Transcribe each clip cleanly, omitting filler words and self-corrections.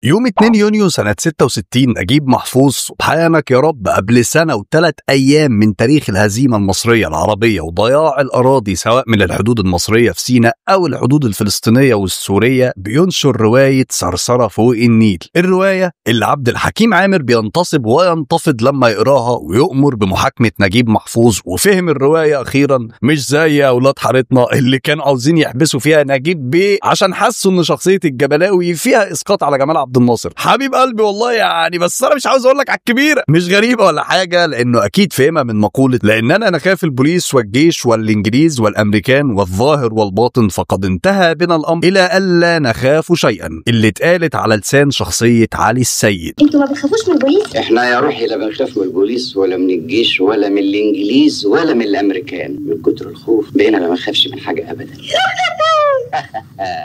يوم 2 يونيو سنة 66 نجيب محفوظ سبحانك يا رب قبل سنة و3 أيام من تاريخ الهزيمة المصرية العربية وضياع الأراضي سواء من الحدود المصرية في سيناء أو الحدود الفلسطينية والسورية، بينشر رواية صرصرة فوق النيل. الرواية اللي عبد الحكيم عامر بينتصب وينتفض لما يقراها ويؤمر بمحاكمة نجيب محفوظ، وفهم الرواية أخيرا مش زي أولاد حارتنا اللي كانوا عاوزين يحبسوا فيها نجيب بيه عشان حسوا إن شخصية الجبلاوي فيها إسقاط على جمال عبد الناصر. حبيب قلبي والله يعني، بس انا مش عاوز اقول لك على الكبيرة، مش غريبة ولا حاجة، لانه اكيد فهمها من مقولة لاننا نخاف البوليس والجيش والانجليز والامريكان والظاهر والباطن فقد انتهى بنا الامر الى الا نخاف شيئا، اللي اتقالت على لسان شخصية علي السيد. انتوا ما بتخافوش من البوليس؟ احنا يا روحي لا بنخاف من البوليس ولا من الجيش ولا من الانجليز ولا من الامريكان، من كتر الخوف بقينا ما بنخافش من حاجة ابدا.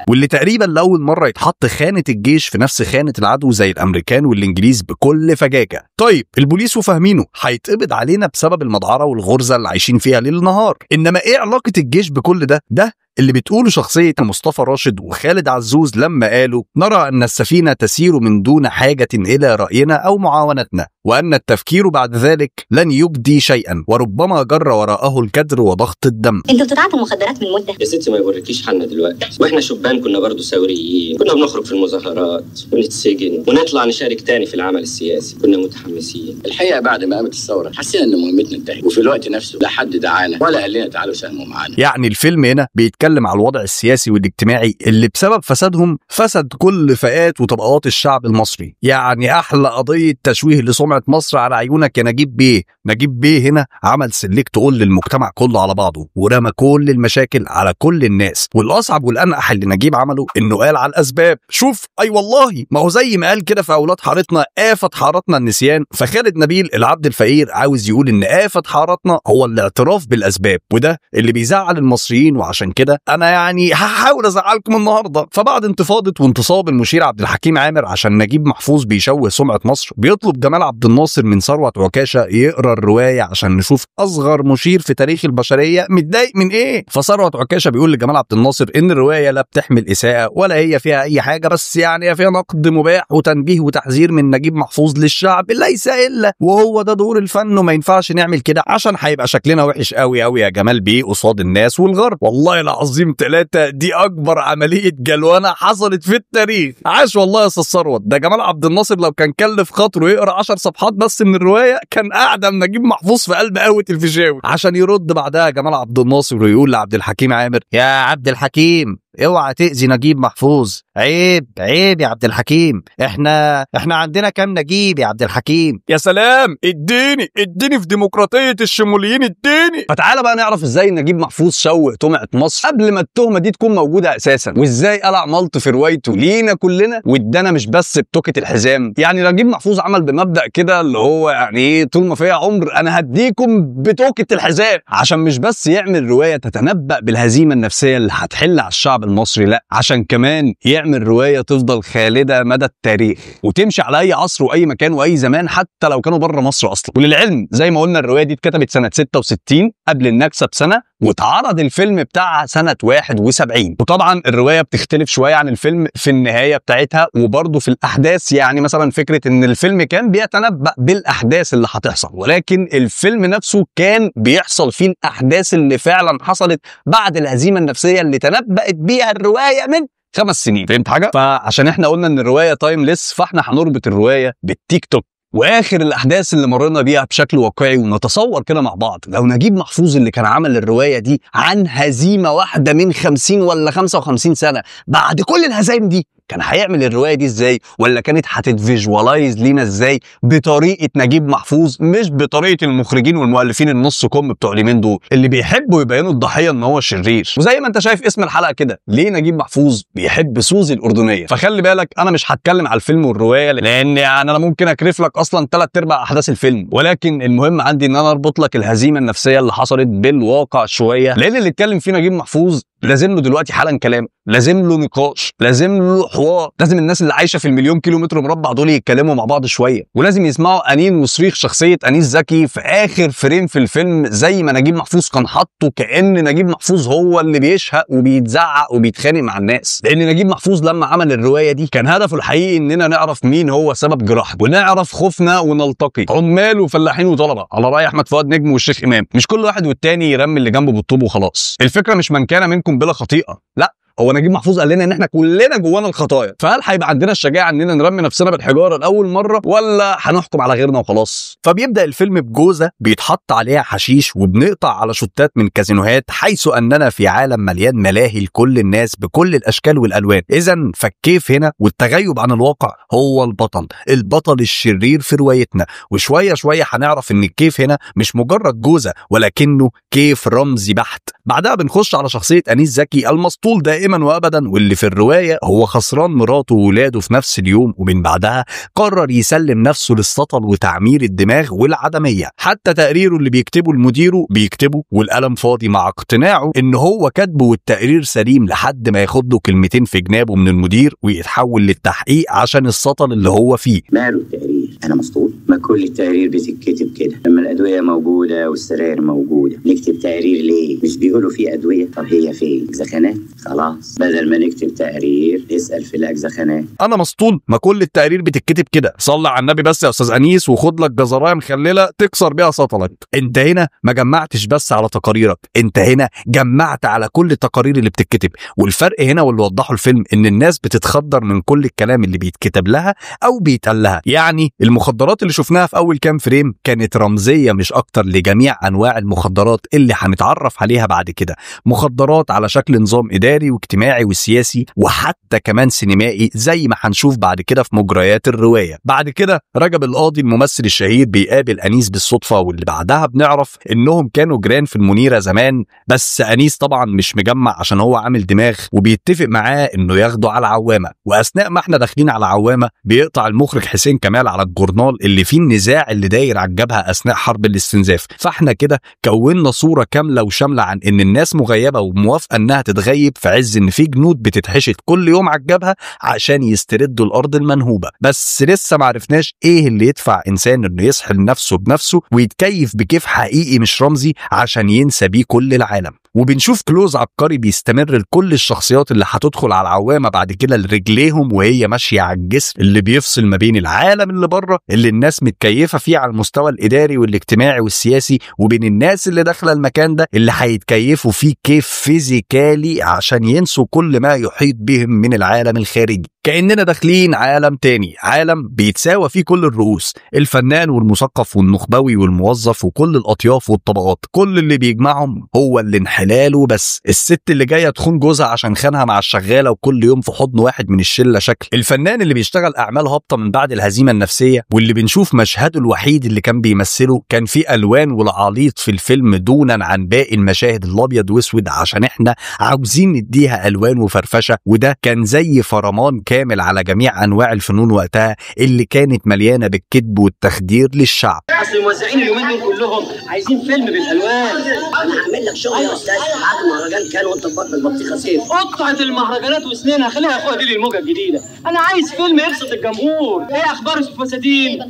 واللي تقريبا لاول مرة يتحط خانه الجيش في نفس خانه العدو زي الامريكان والانجليز بكل فجاجه. طيب البوليس وفاهمينه هيتقبض علينا بسبب المدعره والغرزه اللي عايشين فيها ليل نهار، انما ايه علاقة الجيش بكل ده؟ ده اللي بتقوله شخصية مصطفى راشد وخالد عزوز لما قالوا نرى أن السفينة تسير من دون حاجة إلى رأينا أو معاونتنا، وأن التفكير بعد ذلك لن يجدي شيئا، وربما جر وراءه الكدر وضغط الدم. انتوا بتتعاطوا مخدرات من مدة؟ يا ستي ما يوريكيش حالنا دلوقتي، واحنا شبان كنا برضه ثوريين، كنا بنخرج في المظاهرات ونتسجن ونطلع نشارك تاني في العمل السياسي، كنا متحمسين. الحقيقة بعد ما قامت الثورة حسينا إن مهمتنا انتهت، وفي الوقت نفسه لا حد دعانا ولا قال لنا تعالوا ساهموا معانا. يعني الفيلم هنا بيتكلم على الوضع السياسي والاجتماعي اللي بسبب فسادهم فسد كل فئات وطبقات الشعب المصري. يعني احلى قضية تشويه لسمعه مصر على عيونك يا نجيب بيه. نجيب بيه هنا عمل select all للمجتمع كله على بعضه ورمى كل المشاكل على كل الناس. والاصعب والانقح اللي نجيب عمله انه قال على الاسباب. شوف اي والله ما هو زي ما قال كده في اولاد حارتنا آفة حارتنا النسيان، فخالد نبيل العبد الفقير عاوز يقول ان آفة حارتنا هو الاعتراف بالاسباب، وده اللي بيزعل المصريين، وعشان كده انا يعني هحاول ازعلكم النهارده. فبعد انتفاضة وانتصاب المشير عبد الحكيم عامر عشان نجيب محفوظ بيشوه سمعه مصر، بيطلب جمال عبد الناصر من ثروت عكاشة يقرا الرواية عشان نشوف اصغر مشير في تاريخ البشرية متضايق من ايه. فثروت عكاشة بيقول لجمال عبد الناصر ان الرواية لا بتحمل اساءه ولا هي فيها اي حاجة، بس يعني فيها نقد مباح وتنبيه وتحذير من نجيب محفوظ للشعب ليس الا، وهو ده دور الفن وما ينفعش نعمل كده عشان هيبقى شكلنا وحش قوي قوي يا جمال بيه قصاد الناس والغرب. والله العظيم 3 دي اكبر عملية جلوانه حصلت في التاريخ. عاش والله يا استاذ ثروت، ده جمال عبد الناصر لو كان كلف خاطره يقرا 10 صفحات بس من الرواية كان اعدم نجيب محفوظ في قلب قهوة الفيشاوي. عشان يرد بعدها جمال عبد الناصر ويقول لعبد الحكيم عامر يا عبد الحكيم اوعى تأذي نجيب محفوظ، عيب عيب يا عبد الحكيم، احنا عندنا كام نجيب يا عبد الحكيم. يا سلام، اديني اديني في ديمقراطية الشموليين اديني. فتعالى بقى نعرف ازاي نجيب محفوظ شوه سمعة مصر قبل ما التهمة دي تكون موجودة اساسا، وازاي قلع ملط في روايته لينا كلنا وادانا مش بس بتوكة الحزام. يعني نجيب محفوظ عمل بمبدأ كده اللي هو يعني ايه، طول ما فيها عمر انا هديكم بتوكة الحزام، عشان مش بس يعمل رواية تتنبأ بالهزيمة النفسية اللي هتحل على الشعب المصري، لا عشان كمان يعمل رواية تفضل خالدة مدى التاريخ وتمشي على اي عصر واي مكان واي زمان حتى لو كانوا بره مصر اصلا. وللعلم زي ما قلنا الرواية دي اتكتبت سنة 66 قبل النكسه بسنة، واتعرض الفيلم بتاعها سنة 71. وطبعا الرواية بتختلف شوية عن الفيلم في النهاية بتاعتها وبرضه في الاحداث. يعني مثلا فكرة ان الفيلم كان بيتنبأ بالاحداث اللي هتحصل، ولكن الفيلم نفسه كان بيحصل فيه الاحداث اللي فعلا حصلت بعد الهزيمة النفسية اللي تنبأت بيها الرواية من 5 سنين. فهمت حاجة؟ فعشان احنا قلنا ان الرواية timeless، فاحنا هنربط الرواية بالتيك توك واخر الاحداث اللي مرينا بيها بشكل واقعي، ونتصور كده مع بعض لو نجيب محفوظ اللي كان عمل الرواية دي عن هزيمة واحدة من 50 ولا 55 سنة، بعد كل الهزايم دي كان هيعمل الرواية دي ازاي، ولا كانت هتت visualize لينا ازاي بطريقة نجيب محفوظ، مش بطريقة المخرجين والمؤلفين النص كم بتوع اليومين دول اللي بيحبوا يبينوا الضحية ان هو شرير. وزي ما انت شايف اسم الحلقة كده، ليه نجيب محفوظ بيحب سوزي الاردنية. فخلي بالك انا مش هتكلم على الفيلم والرواية لان يعني انا ممكن اكرف لك اصلا 3/4 احداث الفيلم، ولكن المهم عندي ان انا اربط لك الهزيمة النفسية اللي حصلت بالواقع شوية، لان اللي اتكلم فيه نجيب محفوظ لازم له دلوقتي حالا كلام، لازم له نقاش، لازم له حوار، لازم الناس اللي عايشه في المليون كيلو متر مربع دول يتكلموا مع بعض شوية، ولازم يسمعوا انين وصريخ شخصية انيس زكي في اخر frame في الفيلم زي ما نجيب محفوظ كان حاطه، كأن نجيب محفوظ هو اللي بيشهق وبيتزعق وبيتخانق مع الناس. لان نجيب محفوظ لما عمل الرواية دي كان هدفه الحقيقي اننا نعرف مين هو سبب جراحنا، ونعرف خوفنا، ونلتقي عمال وفلاحين وطلبه على راي احمد فؤاد نجم والشيخ امام، مش كل واحد والتاني يرمي اللي جنبه بالطوب وخلاص. الفكرة مش من كان منكم بلا خطيئة، لا، هو نجيب محفوظ قال لنا ان احنا كلنا جوانا الخطايا، فهل هيبقى عندنا الشجاعة اننا نرمي نفسنا بالحجارة لاول مرة، ولا هنحكم على غيرنا وخلاص؟ فبيبدا الفيلم بجوزه بيتحط عليها حشيش، وبنقطع على شتات من كازينوهات، حيث اننا في عالم مليان ملاهي لكل الناس بكل الاشكال والالوان. اذا فالكيف هنا والتغيب عن الواقع هو البطل، البطل الشرير في روايتنا. وشوية شوية هنعرف ان الكيف هنا مش مجرد جوزه، ولكنه كيف رمزي بحت. بعدها بنخش على شخصية انيس زكي المسطول دائما وابدا، واللي في الرواية هو خسران مراته وولاده في نفس اليوم، ومن بعدها قرر يسلم نفسه للسطل وتعمير الدماغ والعدميه. حتى تقريره اللي بيكتبه لمديره بيكتبه والقلم فاضي، مع اقتناعه ان هو كاتبه والتقرير سليم، لحد ما ياخد له كلمتين في جنابه من المدير ويتحول للتحقيق عشان السطل اللي هو فيه. ماله التقرير؟ انا مسطول؟ ما كل التقارير بتتكتب كده، لما الادوية موجودة والسراير موجودة نكتب تقرير ليه؟ مش بيقولوا في ادوية؟ طب هي فين؟ زخانات؟ خلاص بدل ما نكتب تقرير نسال في الاجزخانات. انا مسطول؟ ما كل التقارير بتتكتب كده. صلي على النبي بس يا استاذ انيس، وخد لك جزرايه مخلله تكسر بيها سطلك. انت هنا ما جمعتش بس على تقاريرك، انت هنا جمعت على كل التقارير اللي بتتكتب. والفرق هنا واللي وضحه الفيلم ان الناس بتتخدر من كل الكلام اللي بيتكتب لها او بيتقال لها. يعني المخدرات اللي شفناها في اول كام frame كانت رمزية مش اكتر لجميع انواع المخدرات اللي هنتعرف عليها بعد كده، مخدرات على شكل نظام اداري واجتماعي وسياسي وحتى كمان سينمائي زي ما هنشوف بعد كده في مجريات الرواية. بعد كده رجب القاضي الممثل الشهير بيقابل انيس بالصدفة، واللي بعدها بنعرف انهم كانوا جيران في المنيرة زمان، بس انيس طبعا مش مجمع عشان هو عامل دماغ، وبيتفق معاه انه ياخده على عوامه. واثناء ما احنا داخلين على عوامه بيقطع المخرج حسين كمال على الجورنال اللي فيه النزاع اللي داير على الجبهة اثناء حرب الاستنزاف. فاحنا كده كونا صوره كاملة وشامله عن ان الناس مغيبه وموافقه انها تتغيب في عز ان في جنود بتتحشد كل يوم على الجبهة عشان يستردوا الارض المنهوبه. بس لسه ما عرفناش ايه اللي يدفع انسان انه يسحل نفسه بنفسه ويتكيف بكيف حقيقي مش رمزي عشان ينسى بيه كل العالم. وبنشوف close عبقري بيستمر لكل الشخصيات اللي هتدخل على العوامه بعد كده لرجليهم وهي ماشية على الجسر اللي بيفصل ما بين العالم اللي بره اللي الناس متكيفه فيه على المستوى الاداري والاجتماعي والسياسي، وبين الناس اللي داخله المكان ده اللي هيتكيفوا فيه كيف physically عشان ينسوا كل ما يحيط بهم من العالم الخارجي. كأننا داخلين عالم تاني، عالم بيتساوى فيه كل الرؤوس، الفنان والمثقف والنخبوي والموظف وكل الأطياف والطبقات، كل اللي بيجمعهم هو الانحلال وبس. الست اللي جاية تخون جوزها عشان خانها مع الشغالة وكل يوم في حضن واحد من الشلة شكل، الفنان اللي بيشتغل أعمال هابطة من بعد الهزيمة النفسية، واللي بنشوف مشهده الوحيد اللي كان بيمثله كان فيه ألوان والعليط في الفيلم دونا عن باقي المشاهد الأبيض وأسود عشان احنا عاوزين نديها ألوان وفرفشة، وده كان زي فرمان كامل على جميع انواع الفنون وقتها اللي كانت مليانة بالكذب والتخدير للشعب. اصل الموزعين اليومين دول كلهم عايزين فيلم بالالوان. انا هعمل لك شغل يا استاذ، معاك المهرجان كان وانت في بطن البطيخه سيف. قطعه المهرجانات وسنينها خليها يا اخويا دي للموجه الجديدة. انا عايز فيلم يبسط الجمهور. ايه اخبار الفساتين؟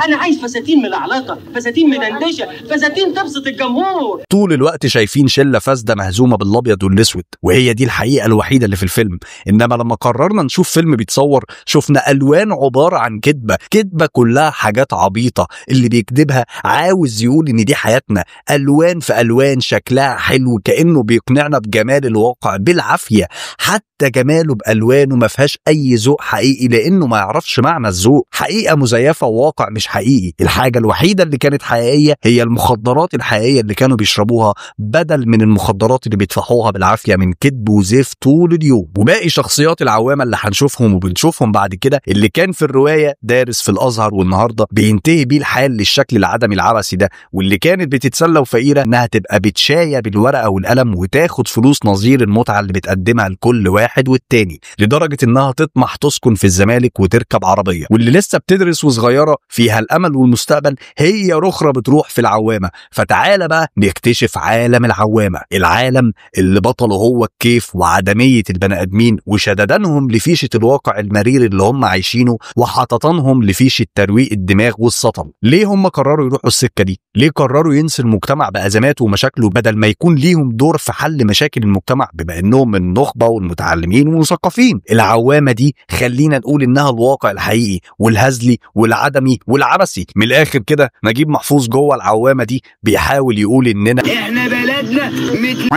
انا عايز فساتين ملعلقه، فساتين مدندشه، فساتين تبسط الجمهور. طول الوقت شايفين شله فاسدة مهزومه بالابيض والاسود، وهي دي الحقيقة الوحيدة اللي في الفيلم. انما لما قررنا نشوف فيلم بيتصور شفنا الوان عبارة عن كذبه، كذبه كلها حاجات عبيطه اللي بيكذبها عاوز يقول ان دي حياتنا، الوان في الوان شكلها حلو كانه بيقنعنا بجمال الواقع بالعافية، حتى جماله بالوانه ما فيهاش اي ذوق حقيقي لانه ما يعرفش معنى الذوق، حقيقة مزيفة وواقع مش حقيقي. الحاجة الوحيدة اللي كانت حقيقية هي المخدرات الحقيقية اللي كانوا بيشربوها بدل من المخدرات اللي بيدفعوها بالعافية من كذب وزيف طول اليوم. وباقي شخصيات شخصيات العوامه اللي هنشوفهم وبنشوفهم بعد كده، اللي كان في الرواية دارس في الازهر والنهارده بينتهي بيه الحال للشكل العدمي العبثي ده، واللي كانت بتتسلى وفقيره انها تبقى بتشايه بالورقة والقلم وتاخد فلوس نظير المتعة اللي بتقدمها لكل واحد والتاني، لدرجة انها تطمح تسكن في الزمالك وتركب عربية. واللي لسه بتدرس وصغيره فيها الامل والمستقبل هي رخره بتروح في العوامه. فتعالى بقى نكتشف عالم العوامه، العالم اللي بطلة هو الكيف وعدميه البني ادمين وشددانهم لفيشه الواقع المرير اللي هم عايشينه وحططانهم لفيشه ترويق الدماغ والسطل. ليه هم قرروا يروحوا السكة دي؟ ليه قرروا ينسوا المجتمع بازماته ومشاكله بدل ما يكون ليهم دور في حل مشاكل المجتمع بما انهم من النخبة والمتعلمين والمثقفين؟ العوامه دي خلينا نقول انها الواقع الحقيقي والهزلي والعدمي والعبثي. من الاخر كده نجيب محفوظ جوه العوامه دي بيحاول يقول اننا احنا بلدنا متن.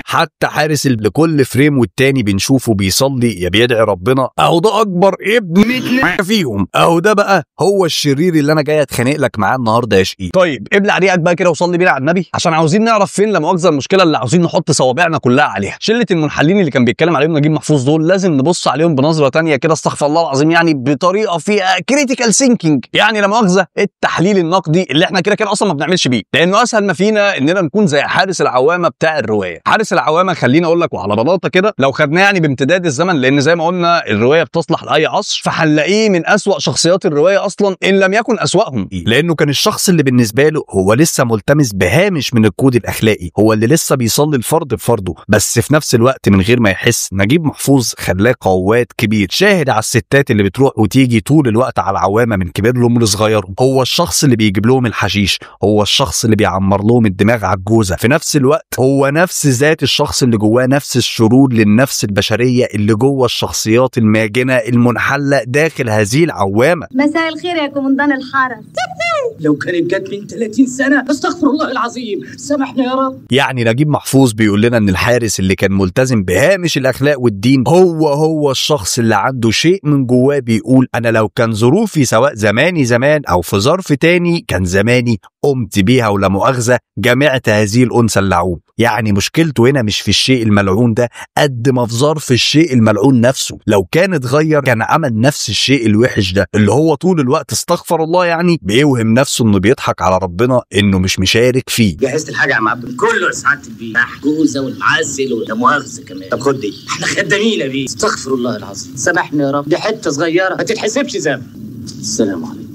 حتى حارس لكل frame والتاني بنشوفه بيصلي يا بيدعي ربنا، اهو ده اكبر ابن فيهم، اهو ده بقى هو الشرير اللي انا جاي اتخانق لك معاه النهارده يا شقيق. طيب ابلع ريقك بقى كده وصلي بينا على النبي، عشان عاوزين نعرف فين لا مؤاخذة المشكلة اللي عاوزين نحط صوابعنا كلها عليها. شله المنحلين اللي كان بيتكلم عليهم نجيب محفوظ دول لازم نبص عليهم بنظره ثانية كده، استغفر الله العظيم، يعني بطريقة فيها critical thinking، يعني لا مؤاخذة التحليل النقدي اللي احنا كده كده اصلا ما بنعملش بيه، لانه اسهل ما فينا اننا نكون زي حارس العوامه بتاع الرواية. حارس العوامه خليني اقول لك وعلى بلاطة كده، لو خدناه يعني بامتداد الزمن، لان زي ما قلنا الرواية بتصلح لاي عصر، فهنلاقيه من اسوأ شخصيات الرواية اصلا ان لم يكن اسوأهم، لانه كان الشخص اللي بالنسبة له هو لسه ملتمس بهامش من الكود الاخلاقي، هو اللي لسه بيصلي الفرض بفرضه، بس في نفس الوقت من غير ما يحس نجيب محفوظ خلاه قواد كبير، شاهد على الستات اللي بتروح وتيجي طول الوقت على العوامه من كبيرهم لصغيرهم، هو الشخص اللي بيجيب لهم الحشيش، هو الشخص اللي بيعمر لهم الدماغ على الجوزه، في نفس الوقت هو نفس ذات الشخص اللي جواه نفس الشرور للنفس البشرية اللي جوه الشخصيات الماجنه المنحله داخل هذه العوامه. مساء الخير يا كومندان الحرس. لو كانت جت من 30 سنة استغفر الله العظيم، سامحنا يا رب. يعني نجيب محفوظ بيقول لنا ان الحارس اللي كان ملتزم بهامش الاخلاق والدين هو الشخص اللي عنده شيء من جواه بيقول انا لو كان ظروفي سواء زماني زمان او في ظرف تاني كان زماني قمت بيها ولا مؤاخذة جمعت هذه الانثى اللعوب. يعني مشكلته هنا مش في الشيء الملعون ده قد ما في ظرف الشيء الملعون نفسه، لو كان اتغير كان عمل نفس الشيء الوحش ده اللي هو طول الوقت استغفر الله يعني بيوهم نفسه انه بيضحك على ربنا انه مش مشارك فيه. جهزت الحاجة يا عم عبد؟ كله يا سعادة البيه، محجوزة والمعزل ولا مؤاخذة كمان. طب خد دي، احنا خدامين يا بيه. استغفر الله العظيم، سامحني يا رب، دي حتة صغيرة ما تتحسبش ذنب. السلام عليكم.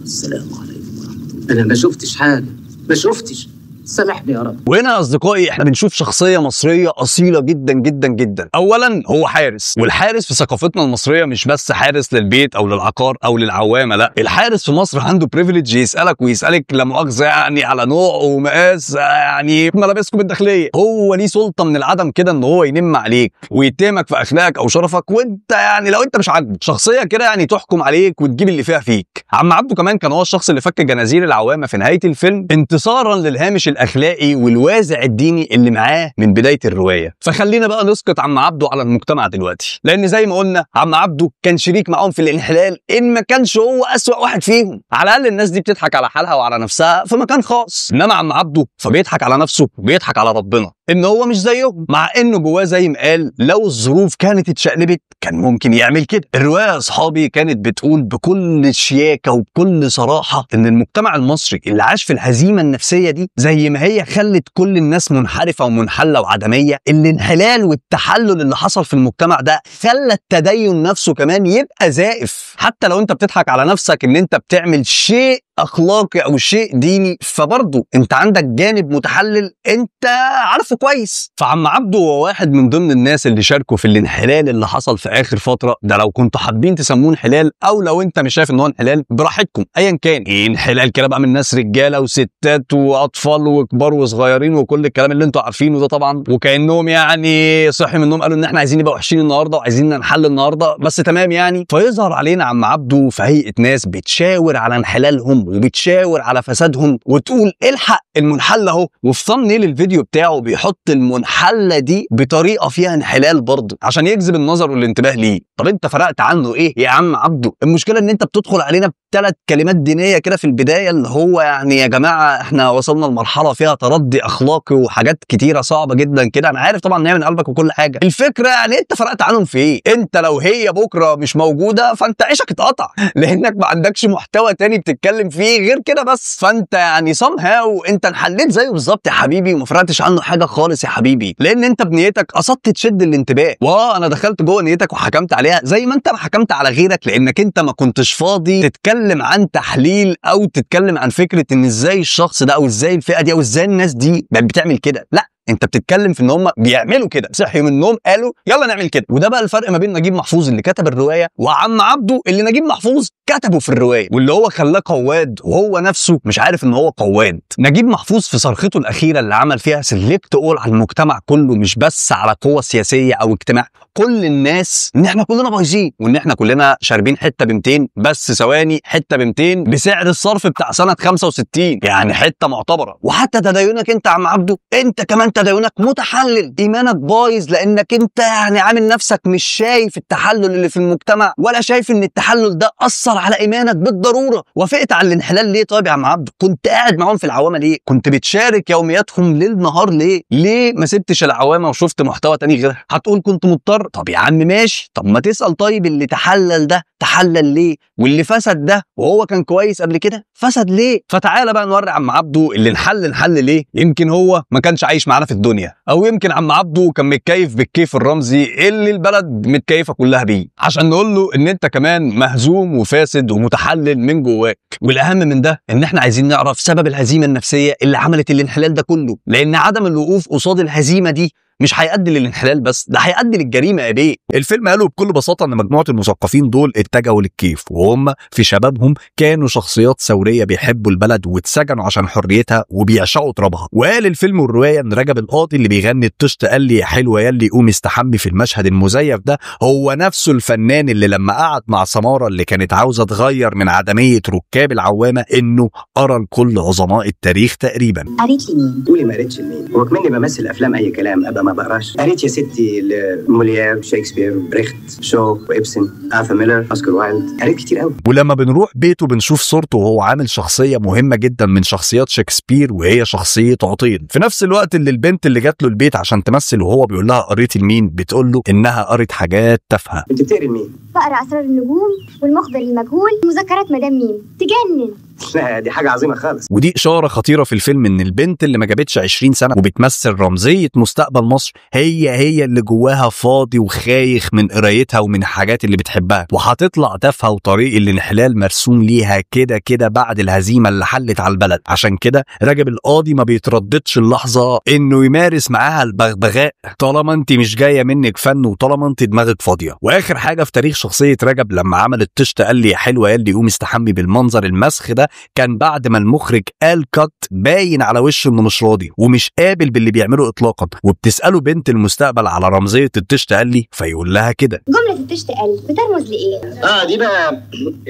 السلام عليكم ورحمة الله. انا ما شفتش حاجة، ما شفتش، سامحني يا رب. وهنا يا اصدقائي احنا بنشوف شخصية مصرية اصيلة جدا جدا جدا. اولا هو حارس، والحارس في ثقافتنا المصرية مش بس حارس للبيت او للعقار او للعوامه، لا، الحارس في مصر عنده privilege يسالك ويسالك لا مؤاخذة يعني على نوع ومقاس يعني ملابسكم الداخلية. هو ليه سلطة من العدم كده ان هو ينم عليك ويتهمك في اخلاقك او شرفك، وانت يعني لو انت مش عاجبك شخصية كده يعني تحكم عليك وتجيب اللي فيها فيك. عم عبده كمان كان هو الشخص اللي فك جنازير العوامه في نهاية الفيلم انتصارا للهامش الاخلاقي والوازع الديني اللي معاه من بداية الرواية. فخلينا بقى نسقط عم عبده على المجتمع دلوقتي، لان زي ما قلنا عم عبده كان شريك معاهم في الانحلال ان ما كانش هو اسوأ واحد فيهم. على الاقل الناس دي بتضحك على حالها وعلى نفسها في مكان خاص، انما عم عبده فبيضحك على نفسه وبيضحك على ربنا ان هو مش زيهم، مع انه جواه زي ما قال لو الظروف كانت اتشقلبت كان ممكن يعمل كده. الرواية يا اصحابي كانت بتقول بكل شياكه وبكل صراحة ان المجتمع المصري اللي عاش في الهزيمة النفسية دي زي ما هي خلت كل الناس منحرفة ومنحله وعدميه، الانحلال والتحلل اللي حصل في المجتمع ده خلى التدين نفسه كمان يبقى زائف. حتى لو انت بتضحك على نفسك ان انت بتعمل شيء اخلاقي او شيء ديني، فبرضه انت عندك جانب متحلل انت عارفه كويس. فعم عبده هو واحد من ضمن الناس اللي شاركوا في الانحلال اللي حصل في اخر فترة ده، لو كنتوا حابين تسموه انحلال او لو انت مش شايف ان هو انحلال براحتكم، ايا كان. ايه انحلال كده بقى من ناس رجاله وستات واطفال وكبار وصغيرين وكل الكلام اللي انتوا عارفينه ده طبعا، وكانهم يعني صحي من النوم قالوا ان احنا عايزين نبقى وحشين النهارده وعايزين ننحل النهارده بس، تمام يعني. فيظهر علينا عم عبده في هيئة ناس بتشاور على انحلالهم وبتشاور على فسادهم وتقول الحق المنحل اهو، وفي thumbnail الفيديو بتاعه بيحط المنحله دي بطريقة فيها انحلال برضه عشان يجذب النظر والانتباه ليه. طب انت فرقت عنه ايه يا عم عبده؟ المشكلة ان انت بتدخل علينا 3 كلمات دينية كده في البداية، اللي هو يعني يا جماعة احنا وصلنا لمرحلة فيها تردي اخلاقي وحاجات كتيرة صعبة جدا كده. انا عارف طبعا ان هي من قلبك وكل حاجة، الفكرة يعني انت فرقت عنهم في ايه؟ انت لو هي بكره مش موجودة فانت عيشك اتقطع، لانك ما عندكش محتوى تاني بتتكلم فيه غير كده بس. فانت يعني somehow انت انحليت زيه بالظبط يا حبيبي، وما فرقتش عنه حاجة خالص يا حبيبي، لان انت بنيتك قصدت تشد الانتباه. انا دخلت جوه نيتك وحكمت عليها زي ما انت ما حكمت على غيرك، لانك انت ما كنتش فاضي تتكلم عن تحليل او تتكلم عن فكرة ان ازاي الشخص ده او ازاي الفئة دي او ازاي الناس دي بتعمل كده. لا، انت بتتكلم في ان هم بيعملوا كده، صحيوا من النوم قالوا يلا نعمل كده. وده بقى الفرق ما بين نجيب محفوظ اللي كتب الرواية وعم عبده اللي نجيب محفوظ كتبه في الرواية، واللي هو خلاه قواد وهو نفسه مش عارف ان هو قواد. نجيب محفوظ في صرخته الاخيرة اللي عمل فيها select all على المجتمع كله، مش بس على قوة سياسية او اجتماع، كل الناس، ان احنا كلنا بايظين وان احنا كلنا شاربين حتة ب 200 بس ثواني، حتة ب 200 بسعر الصرف بتاع سنة 65، يعني حتة معتبره. وحتى تدينك انت يا عم عبده، انت كمان تدينك متحلل، ايمانك بايظ، لانك انت يعني عامل نفسك مش شايف التحلل اللي في المجتمع، ولا شايف ان التحلل ده اثر على ايمانك بالضرورة. وافقت على الانحلال ليه طيب يا عم عبده؟ كنت قاعد معاهم في العوامه ليه؟ كنت بتشارك يومياتهم ليل نهار ليه؟ ليه ما سبتش العوامه وشفت محتوى تاني غيرها؟ هتقول كنت مضطر. طب يا عم ماشي، طب ما تسال طيب اللي تحلل ده تحلل ليه؟ واللي فسد ده وهو كان كويس قبل كده فسد ليه؟ فتعالى بقى نوري عم عبده اللي انحل ليه. يمكن هو ما كانش عايش معانا في الدنيا، او يمكن عم عبده كان متكيف بالكيف الرمزي اللي البلد متكيفه كلها بيه، عشان نقول له ان انت كمان مهزوم وفاسد ومتحلل من جواك. والاهم من ده ان احنا عايزين نعرف سبب الهزيمة النفسية اللي عملت الانحلال ده كله، لان عدم الوقوف قصاد الهزيمة دي مش هيؤدي للانحلال بس، ده هيؤدي للجريمه يا بيه. الفيلم قالوا بكل بساطة ان مجموعة المثقفين دول اتجهوا للكيف، وهم في شبابهم كانوا شخصيات ثورية بيحبوا البلد واتسجنوا عشان حريتها وبيعشقوا ترابها. وقال الفيلم والرواية ان رجب القاضي اللي بيغني الطشت قال لي يا حلوة يا اللي قومي استحمي في المشهد المزيف ده، هو نفسه الفنان اللي لما قعد مع سماره اللي كانت عاوزه تغير من عدمية ركاب العوامه انه قرا لكل عظماء التاريخ تقريبا. قريت لمين؟ قولي ما قريتش لمين؟ هو كمان بمثل افلام اي كلام ابقى ما بقراش. قريت يا ستي لموليير، شكسبير، بريخت، شو، وإبسن، آرثر ميلر، أوسكار وايلد، قريت كتير قوي. ولما بنروح بيته بنشوف صورته وهو عامل شخصية مهمة جدا من شخصيات شكسبير، وهي شخصية عطيل. في نفس الوقت اللي البنت اللي جات له البيت عشان تمثل وهو بيقول لها قريتي لمين، بتقول له انها قريت حاجات تافهة. انت بتقري لمين؟ بقرا اسرار النجوم والمخبر المجهول ومذكرات مدام ميم، تجنن. لا دي حاجة عظيمة خالص. ودي إشارة خطيرة في الفيلم إن البنت اللي ما جابتش 20 سنة وبتمثل رمزية مستقبل مصر هي اللي جواها فاضي وخايخ من قرايتها ومن الحاجات اللي بتحبها، وهتطلع تافهة وطريق الانحلال مرسوم ليها كده كده بعد الهزيمة اللي حلت على البلد. عشان كده رجب القاضي ما بيترددش اللحظة إنه يمارس معاها البغبغاء طالما أنت مش جاية منك فن وطالما أنت دماغك فاضية. وآخر حاجة في تاريخ شخصية رجب لما عمل الطشت قال لي يا حلوة يا اللي قوم استحمي بالمنظر المسخ ده، كان بعد ما المخرج قال كات باين على وشه انه مش راضي ومش قابل باللي بيعمله اطلاقا. وبتساله بنت المستقبل على رمزية الطشت قال لي، فيقول لها كده جملة الطشت قال بترمز لايه؟ دي بقى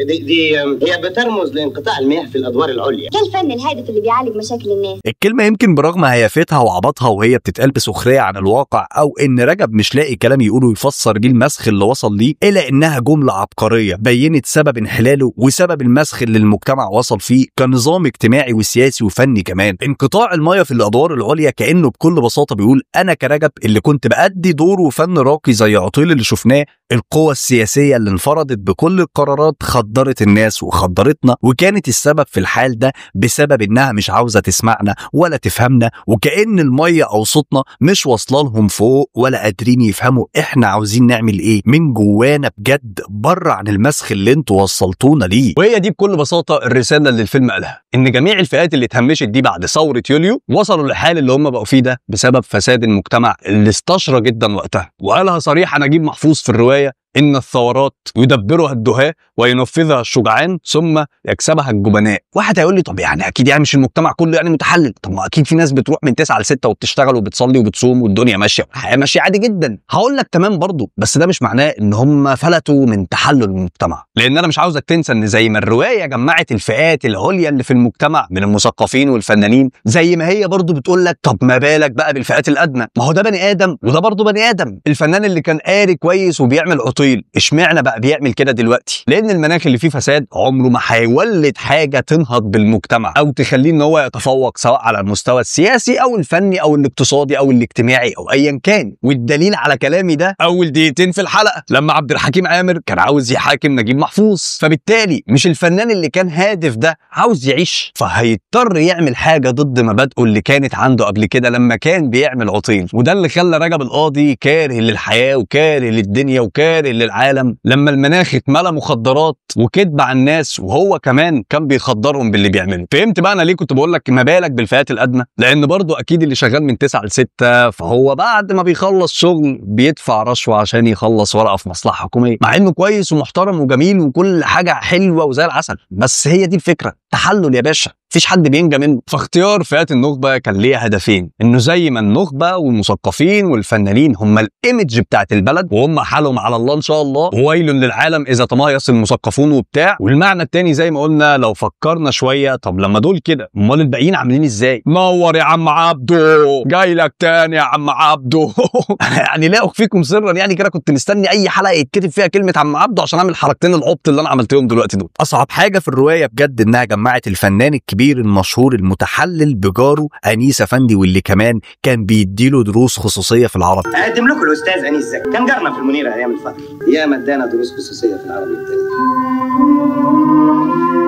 دي هي بترمز لانقطاع المياه في الادوار العليا. ده الفن الهادف اللي بيعالج مشاكل الناس. الكلمة يمكن برغم هيافتها وعبطها وهي بتتقال بسخريه عن الواقع او ان رجب مش لاقي كلام يقوله يفسر بيه المسخ اللي وصل ليه، الا انها جملة عبقرية بينت سبب انحلاله وسبب المسخ اللي المجتمع وصل فيه كنظام اجتماعي وسياسي وفني كمان. انقطاع المية في الادوار العليا كانه بكل بساطة بيقول انا كرجب اللي كنت بأدي دور وفن راقي زي عطيل اللي شفناه، القوى السياسية اللي انفرضت بكل القرارات خدرت الناس وخدرتنا، وكانت السبب في الحال ده بسبب انها مش عاوزه تسمعنا ولا تفهمنا، وكأن المية او صوتنا مش واصله لهم فوق ولا قادرين يفهموا احنا عاوزين نعمل ايه من جوانا بجد، بره عن المسخ اللي انتوا وصلتونا ليه. وهي دي بكل بساطة الرسالة اللي الفيلم قالها، ان جميع الفئات اللي اتهمشت دي بعد ثورة يوليو وصلوا للحال اللي هم بقوا فيه ده بسبب فساد المجتمع اللي استشرى جدا وقتها. وقالها صريحه نجيب محفوظ في الرواية إن الثورات يدبرها الدهاة وينفذها الشجعان ثم يكسبها الجبناء. واحد هيقول لي طب يعني أكيد يعني مش المجتمع كله يعني متحلل، طب ما أكيد في ناس بتروح من 9 ل 6 وبتشتغل وبتصلي وبتصوم والدنيا ماشية والحياة ماشية عادي جدا. هقول لك تمام برضو، بس ده مش معناه إن هم فلتوا من تحلل المجتمع، لأن أنا مش عاوزك تنسى إن زي ما الرواية جمعت الفئات العليا اللي في المجتمع من المثقفين والفنانين، زي ما هي برضو بتقول لك طب ما بالك بقى بالفئات الأدنى، ما هو ده بني آدم وده برضو بني آدم. الفنان اللي كان قاري كويس وبيعمل عطيل عطيل، اشمعنى بقى بيعمل كده دلوقتي؟ لان المناخ اللي فيه فساد عمره ما هيولد حاجة تنهض بالمجتمع او تخليه ان هو يتفوق، سواء على المستوى السياسي او الفني او الاقتصادي او الاجتماعي او ايا كان. والدليل على كلامي ده اول دقيقتين في الحلقة لما عبد الحكيم عامر كان عاوز يحاكم نجيب محفوظ. فبالتالي مش الفنان اللي كان هادف ده عاوز يعيش، فهيضطر يعمل حاجة ضد مبادئه اللي كانت عنده قبل كده لما كان بيعمل عطيل. وده اللي خلى رجب القاضي كاره للحياة وكاره للدنيا وكاره للعالم لما المناخ اتملى مخدرات وكذب على الناس، وهو كمان كان بيخدرهم باللي بيعمله. فهمت بقى انا ليه كنت بقول لك ما بالك بالفئات الادنى؟ لان برضو اكيد اللي شغال من 9 ل 6 فهو بعد ما بيخلص شغل بيدفع رشوة عشان يخلص ورقة في مصلحة حكومية، مع انه كويس ومحترم وجميل وكل حاجة حلوة وزي العسل، بس هي دي الفكرة، تحلل يا باشا، مفيش حد بينجى منه. فاختيار فئات النخبة كان ليه هدفين، انه زي ما النخبة والمثقفين والفنانين هم ال image بتاعت البلد وهم حالهم على الله ان شاء الله، وويل للعالم اذا تمايص المثقفون وبتاع. والمعنى الثاني زي ما قلنا لو فكرنا شوية، طب لما دول كده امال الباقيين عاملين ازاي؟ نور يا عم عبده، جاي لك تاني يا عم عبده. يعني لا اخفيكم سرا، يعني كده كنت مستني اي حلقة يتكتب فيها كلمة عم عبده عشان اعمل حركتين العبط اللي انا عملتهم دلوقتي دول. اصعب حاجة في الرواية بجد انها جمعت الفنان الكبير المشهور المتحلل بجاره انيس افندي، واللي كمان كان بيديله دروس خصوصية في العربي. اقدم لكم الاستاذ انيس زكي، كان جارنا في المنيرة ايام الفقر، ياما ادانا دروس خصوصية في العربي والتاريخ،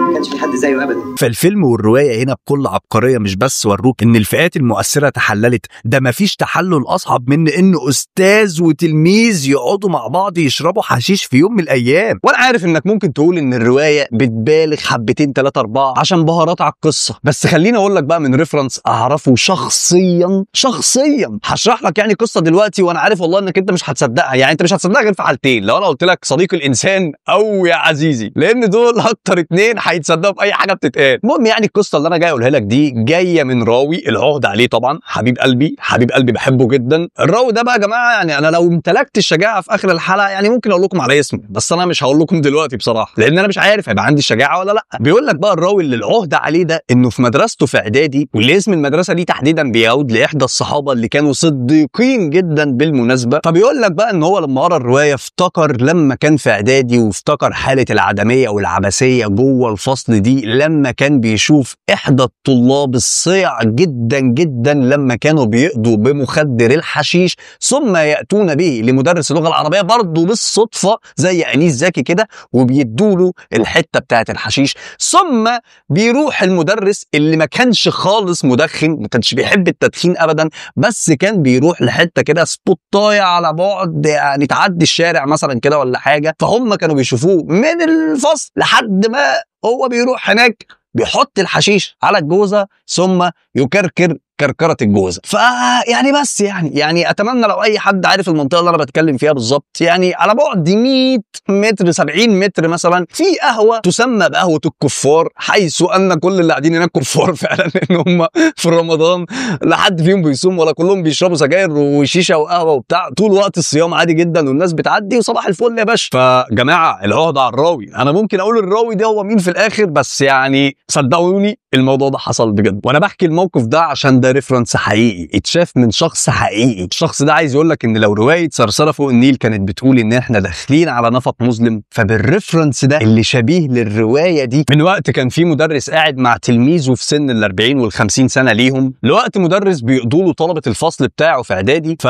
ما كانش في حد زيه ابدا. فالفيلم والرواية هنا بكل عبقرية مش بس وروك ان الفئات المؤثرة تحللت، ده مفيش تحلل اصعب من ان استاذ وتلميذ يقعدوا مع بعض يشربوا حشيش في يوم من الايام. وانا عارف انك ممكن تقول ان الرواية بتبالغ حبتين 3 4 عشان بهارات على القصة، بس خليني اقول لك بقى من reference اعرفه شخصيا هشرح لك يعني قصة دلوقتي، وانا عارف والله انك انت مش هتصدقها، يعني انت مش هتصدقها غير في حالتين، لو انا قلت لك صديق الانسان او يا عزيزي، لان دول اكتر اتنين هيتصدقوا في اي حاجة بتتقال. المهم يعني القصة اللي انا جاي اقولها لك دي جاية من راوي العهد عليه طبعا، حبيب قلبي حبيب قلبي بحبه جدا. الراوي ده بقى يا جماعة يعني انا لو امتلكت الشجاعة في اخر الحلقة يعني ممكن اقول لكم على اسمه، بس انا مش هقول لكم دلوقتي بصراحة لان انا مش عارف هيبقى عندي الشجاعة ولا لا. بيقول لك بقى الراوي اللي العهد عليه ده انه في مدرسته في اعدادي، واللي اسم المدرسة دي تحديدا بيعود لاحدى الصحابة اللي كانوا صديقين جدا بالمناسبة. فبيقول لك بقى ان هو لما قرا الرواية افتكر لما كان في اعدادي، وافتكر حاله العدميه والعبثيه جوه الفصل دي لما كان بيشوف احدى الطلاب الصيع جدا جدا لما كانوا بيقضوا بمخدر الحشيش ثم ياتون به لمدرس اللغة العربية برضه بالصدفة زي انيس زكي كده، وبيدوا له الحتة بتاعه الحشيش، ثم بيروح المدرس اللي ما كانش خالص مدخن، ما كانش بيحب التدخين ابدا، بس كان بيروح لحته كده سبوتايه على بعد يعني تعدي الشارع مثلا كده ولا حاجة، فهم كانوا بيشوفوه من الفصل لحد ما هو بيروح هناك بيحط الحشيش على الجوزه ثم يكركر كركره الجوزه. فيعني بس يعني اتمنى لو اي حد عارف المنطقة اللي انا بتكلم فيها بالظبط، يعني على بعد 100 متر 70 متر مثلا في قهوة تسمى بقهوه الكفار، حيث ان كل اللي قاعدين هناك كفار فعلا، لان هم في رمضان لا حد فيهم بيصوم ولا كلهم بيشربوا سجاير وشيشه وقهوة وبتاع طول وقت الصيام عادي جدا، والناس بتعدي وصباح الفل يا باشا. فجماعة العهده على الراوي، انا ممكن اقول الراوي ده هو مين في الاخر، بس يعني صدقوني الموضوع ده حصل بجد، وانا بحكي الموقف ده عشان ده reference حقيقي اتشاف من شخص حقيقي. الشخص ده عايز يقول لك ان لو رواية ثرثره فوق النيل كانت بتقول ان احنا داخلين على نفق مظلم، فبال reference ده اللي شبيه للرواية دي من وقت كان في مدرس قاعد مع تلميذه في سن ال 40 وال 50 سنة ليهم، لوقت مدرس بيقضوا له طلبه الفصل بتاعه في اعدادي، ف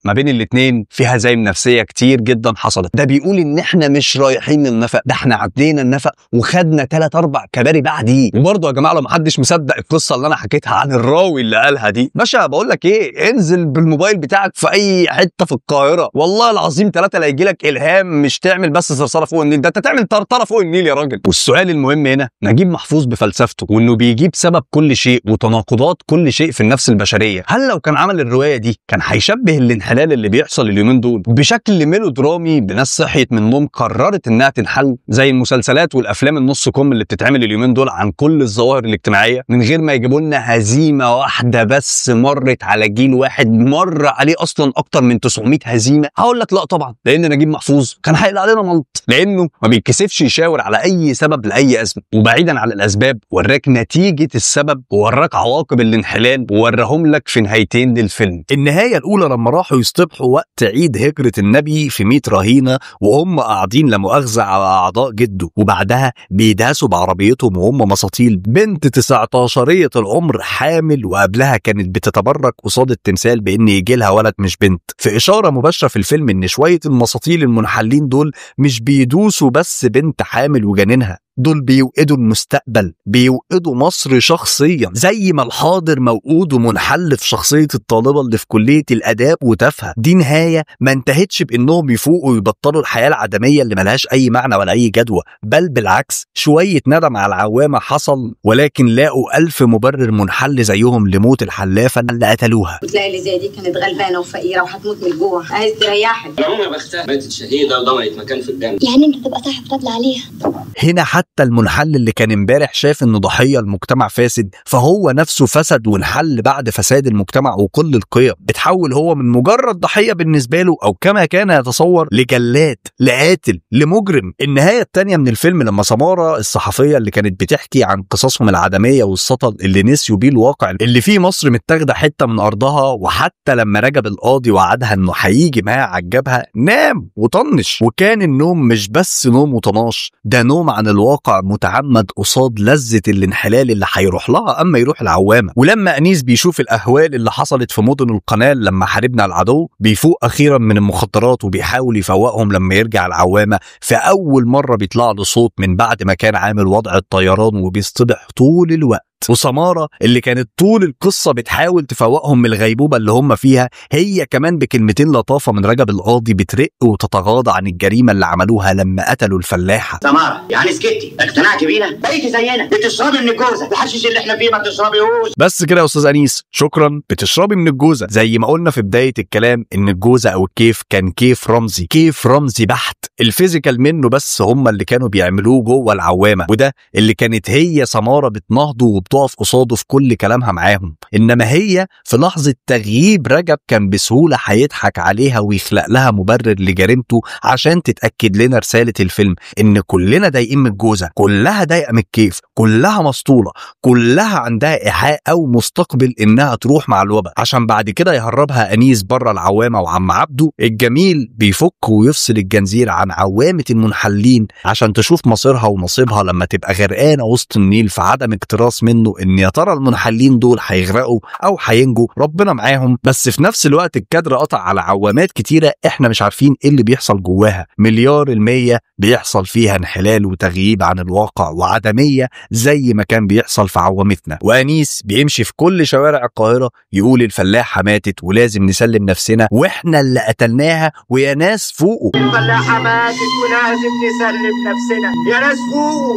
ما بين الاثنين في هزايم نفسية كتير جدا حصلت. ده بيقول ان احنا مش رايحين للنفق ده، احنا عدينا النفق وخدنا 3 4 كباري بعديه. وبرضه يا جماعة لو محدش مصدق القصة اللي انا حكيتها عن الراوي اللي قالها دي، باشا بقول لك ايه، انزل بالموبايل بتاعك في اي حتة في القاهرة والله العظيم 3 لا يجي لك الهام، مش تعمل بس ثرثره فوق النيل، ده انت تعمل طرطره فوق النيل يا راجل. والسؤال المهم هنا، نجيب محفوظ بفلسفته وانه بيجيب سبب كل شيء وتناقضات كل شيء في النفس البشرية، هل لو كان عمل الرواية دي كان هيشبه الانحلال اللي بيحصل اليومين دول بشكل ميلودرامي بناس صحيت من النوم قررت انها تنحل زي المسلسلات والافلام النص كم اللي بتتعمل اليومين دول عن كل الظواهر الاجتماعية، من غير ما يجيبوا لنا هزيمة واحدة بس مرت على جيل واحد مر عليه اصلا اكتر من 900 هزيمة؟ هقول لك لا طبعا، لان نجيب محفوظ كان هيقلع علينا ملط، لانه ما بيتكسفش يشاور على اي سبب لاي ازمة، وبعيدا عن الاسباب وراك نتيجة السبب ووراك عواقب الانحلال ووراهم لك في نهايتين للفيلم. النهاية الاولى لما راحوا بيروحوا يصطبحوا وقت عيد هجرة النبي في 100 رهينة وهم قاعدين لا مؤاخذة على أعضاء جده، وبعدها بيدهسوا بعربيتهم وهم مساطيل بنت 19 العمر حامل، وقبلها كانت بتتبرك قصاد التمثال بإن يجي لها ولد مش بنت. في إشارة مباشرة في الفيلم إن شوية المساطيل المنحلين دول مش بيدوسوا بس بنت حامل وجنينها، دول بيوقدوا المستقبل، بيوقدوا مصر شخصيا، زي ما الحاضر موقود ومنحل في شخصية الطالبة اللي في كلية الآداب وتافهة. دي نهاية ما انتهتش بإنهم يفوقوا ويبطلوا الحياة العدمية اللي ملهاش أي معنى ولا أي جدوى، بل بالعكس شوية ندم على العوامة حصل، ولكن لاقوا 1000 مبرر منحل زيهم لموت الحلافة اللي قتلوها. وتلاقي اللي زي دي كانت غلبانة وفقيرة وهتموت من الجوع، عايز تريحك. العموم بختها ماتت شهيدة وضمنت مكان في الجنة، يعني انت تبقى صاحب فضل عليها طبعا. هنا حتى المنحل اللي كان امبارح شاف انه ضحية المجتمع فاسد، فهو نفسه فسد وانحل بعد فساد المجتمع وكل القيم. اتحول هو من مجرد ضحية بالنسبة له او كما كان يتصور لجلاد، لقاتل، لمجرم. النهاية الثانية من الفيلم لما سماره الصحفية اللي كانت بتحكي عن قصصهم العدميه والسطل اللي نسيوا بيه الواقع اللي فيه مصر متاخده حتة من ارضها، وحتى لما رجب القاضي وعدها انه هيجي معاها على الجبهة نام وطنش. وكان النوم مش بس نوم وطناش، ده نوم عن الواقع متعمد قصاد لذة الانحلال اللي هيروح لها اما يروح العوامه. ولما انيس بيشوف الاهوال اللي حصلت في مدن القناة لما حاربنا العدو، بيفوق اخيرا من المخدرات وبيحاول يفوقهم لما يرجع العوامه. في اول مرة بيطلع له صوت من بعد ما كان عامل وضع الطيران وبيصطبح طول الوقت. وسمارة اللي كانت طول القصة بتحاول تفوقهم من الغيبوبة اللي هم فيها، هي كمان بكلمتين لطافة من رجب القاضي بترق وتتغاضى عن الجريمة اللي عملوها لما قتلوا الفلاحة. سمارة يعني سكتي، اقتنعتي بينا، بقيتي زينا، بتشربي من الجوزة، الحشيش اللي احنا فيه ما بتشربيهوش. بس كده يا أستاذ أنيس، شكرا، بتشربي من الجوزة. زي ما قلنا في بداية الكلام إن الجوزة أو الكيف كان كيف رمزي، كيف رمزي بحت، ال physical منه بس هم اللي كانوا بيعملوه جوه العوامة، وده اللي كانت هي سمارة بتنهضه وبتقف قصاده في كل كلامها معاهم. انما هي في لحظة تغييب رجب كان بسهولة هيضحك عليها ويخلق لها مبرر لجريمته عشان تتاكد لنا رسالة الفيلم ان كلنا ضايقين من الجوزه، كلها ضايقه من الكيف، كلها مسطوله، كلها عندها ايحاء او مستقبل انها تروح مع الوباء، عشان بعد كده يهربها انيس بره العوامه. وعم عبده الجميل بيفك ويفصل الجنزير عن عوامه المنحلين عشان تشوف مصيرها ونصيبها لما تبقى غرقانة وسط النيل في عدم اكتراث منه ان يا ترى المنحلين دول هيغرقوا او هينجوا، ربنا معاهم. بس في نفس الوقت الكادر قطع على عوامات كتيرة احنا مش عارفين ايه اللي بيحصل جواها. 1,000,000,000% بيحصل فيها انحلال وتغييب عن الواقع وعدميه زي ما كان بيحصل في عوامتنا. وانيس بيمشي في كل شوارع القاهرة يقول الفلاحة ماتت ولازم نسلم نفسنا واحنا اللي قتلناها، ويا ناس فوقوا الفلاحة ماتت ولازم نسلم نفسنا، يا ناس فوقوا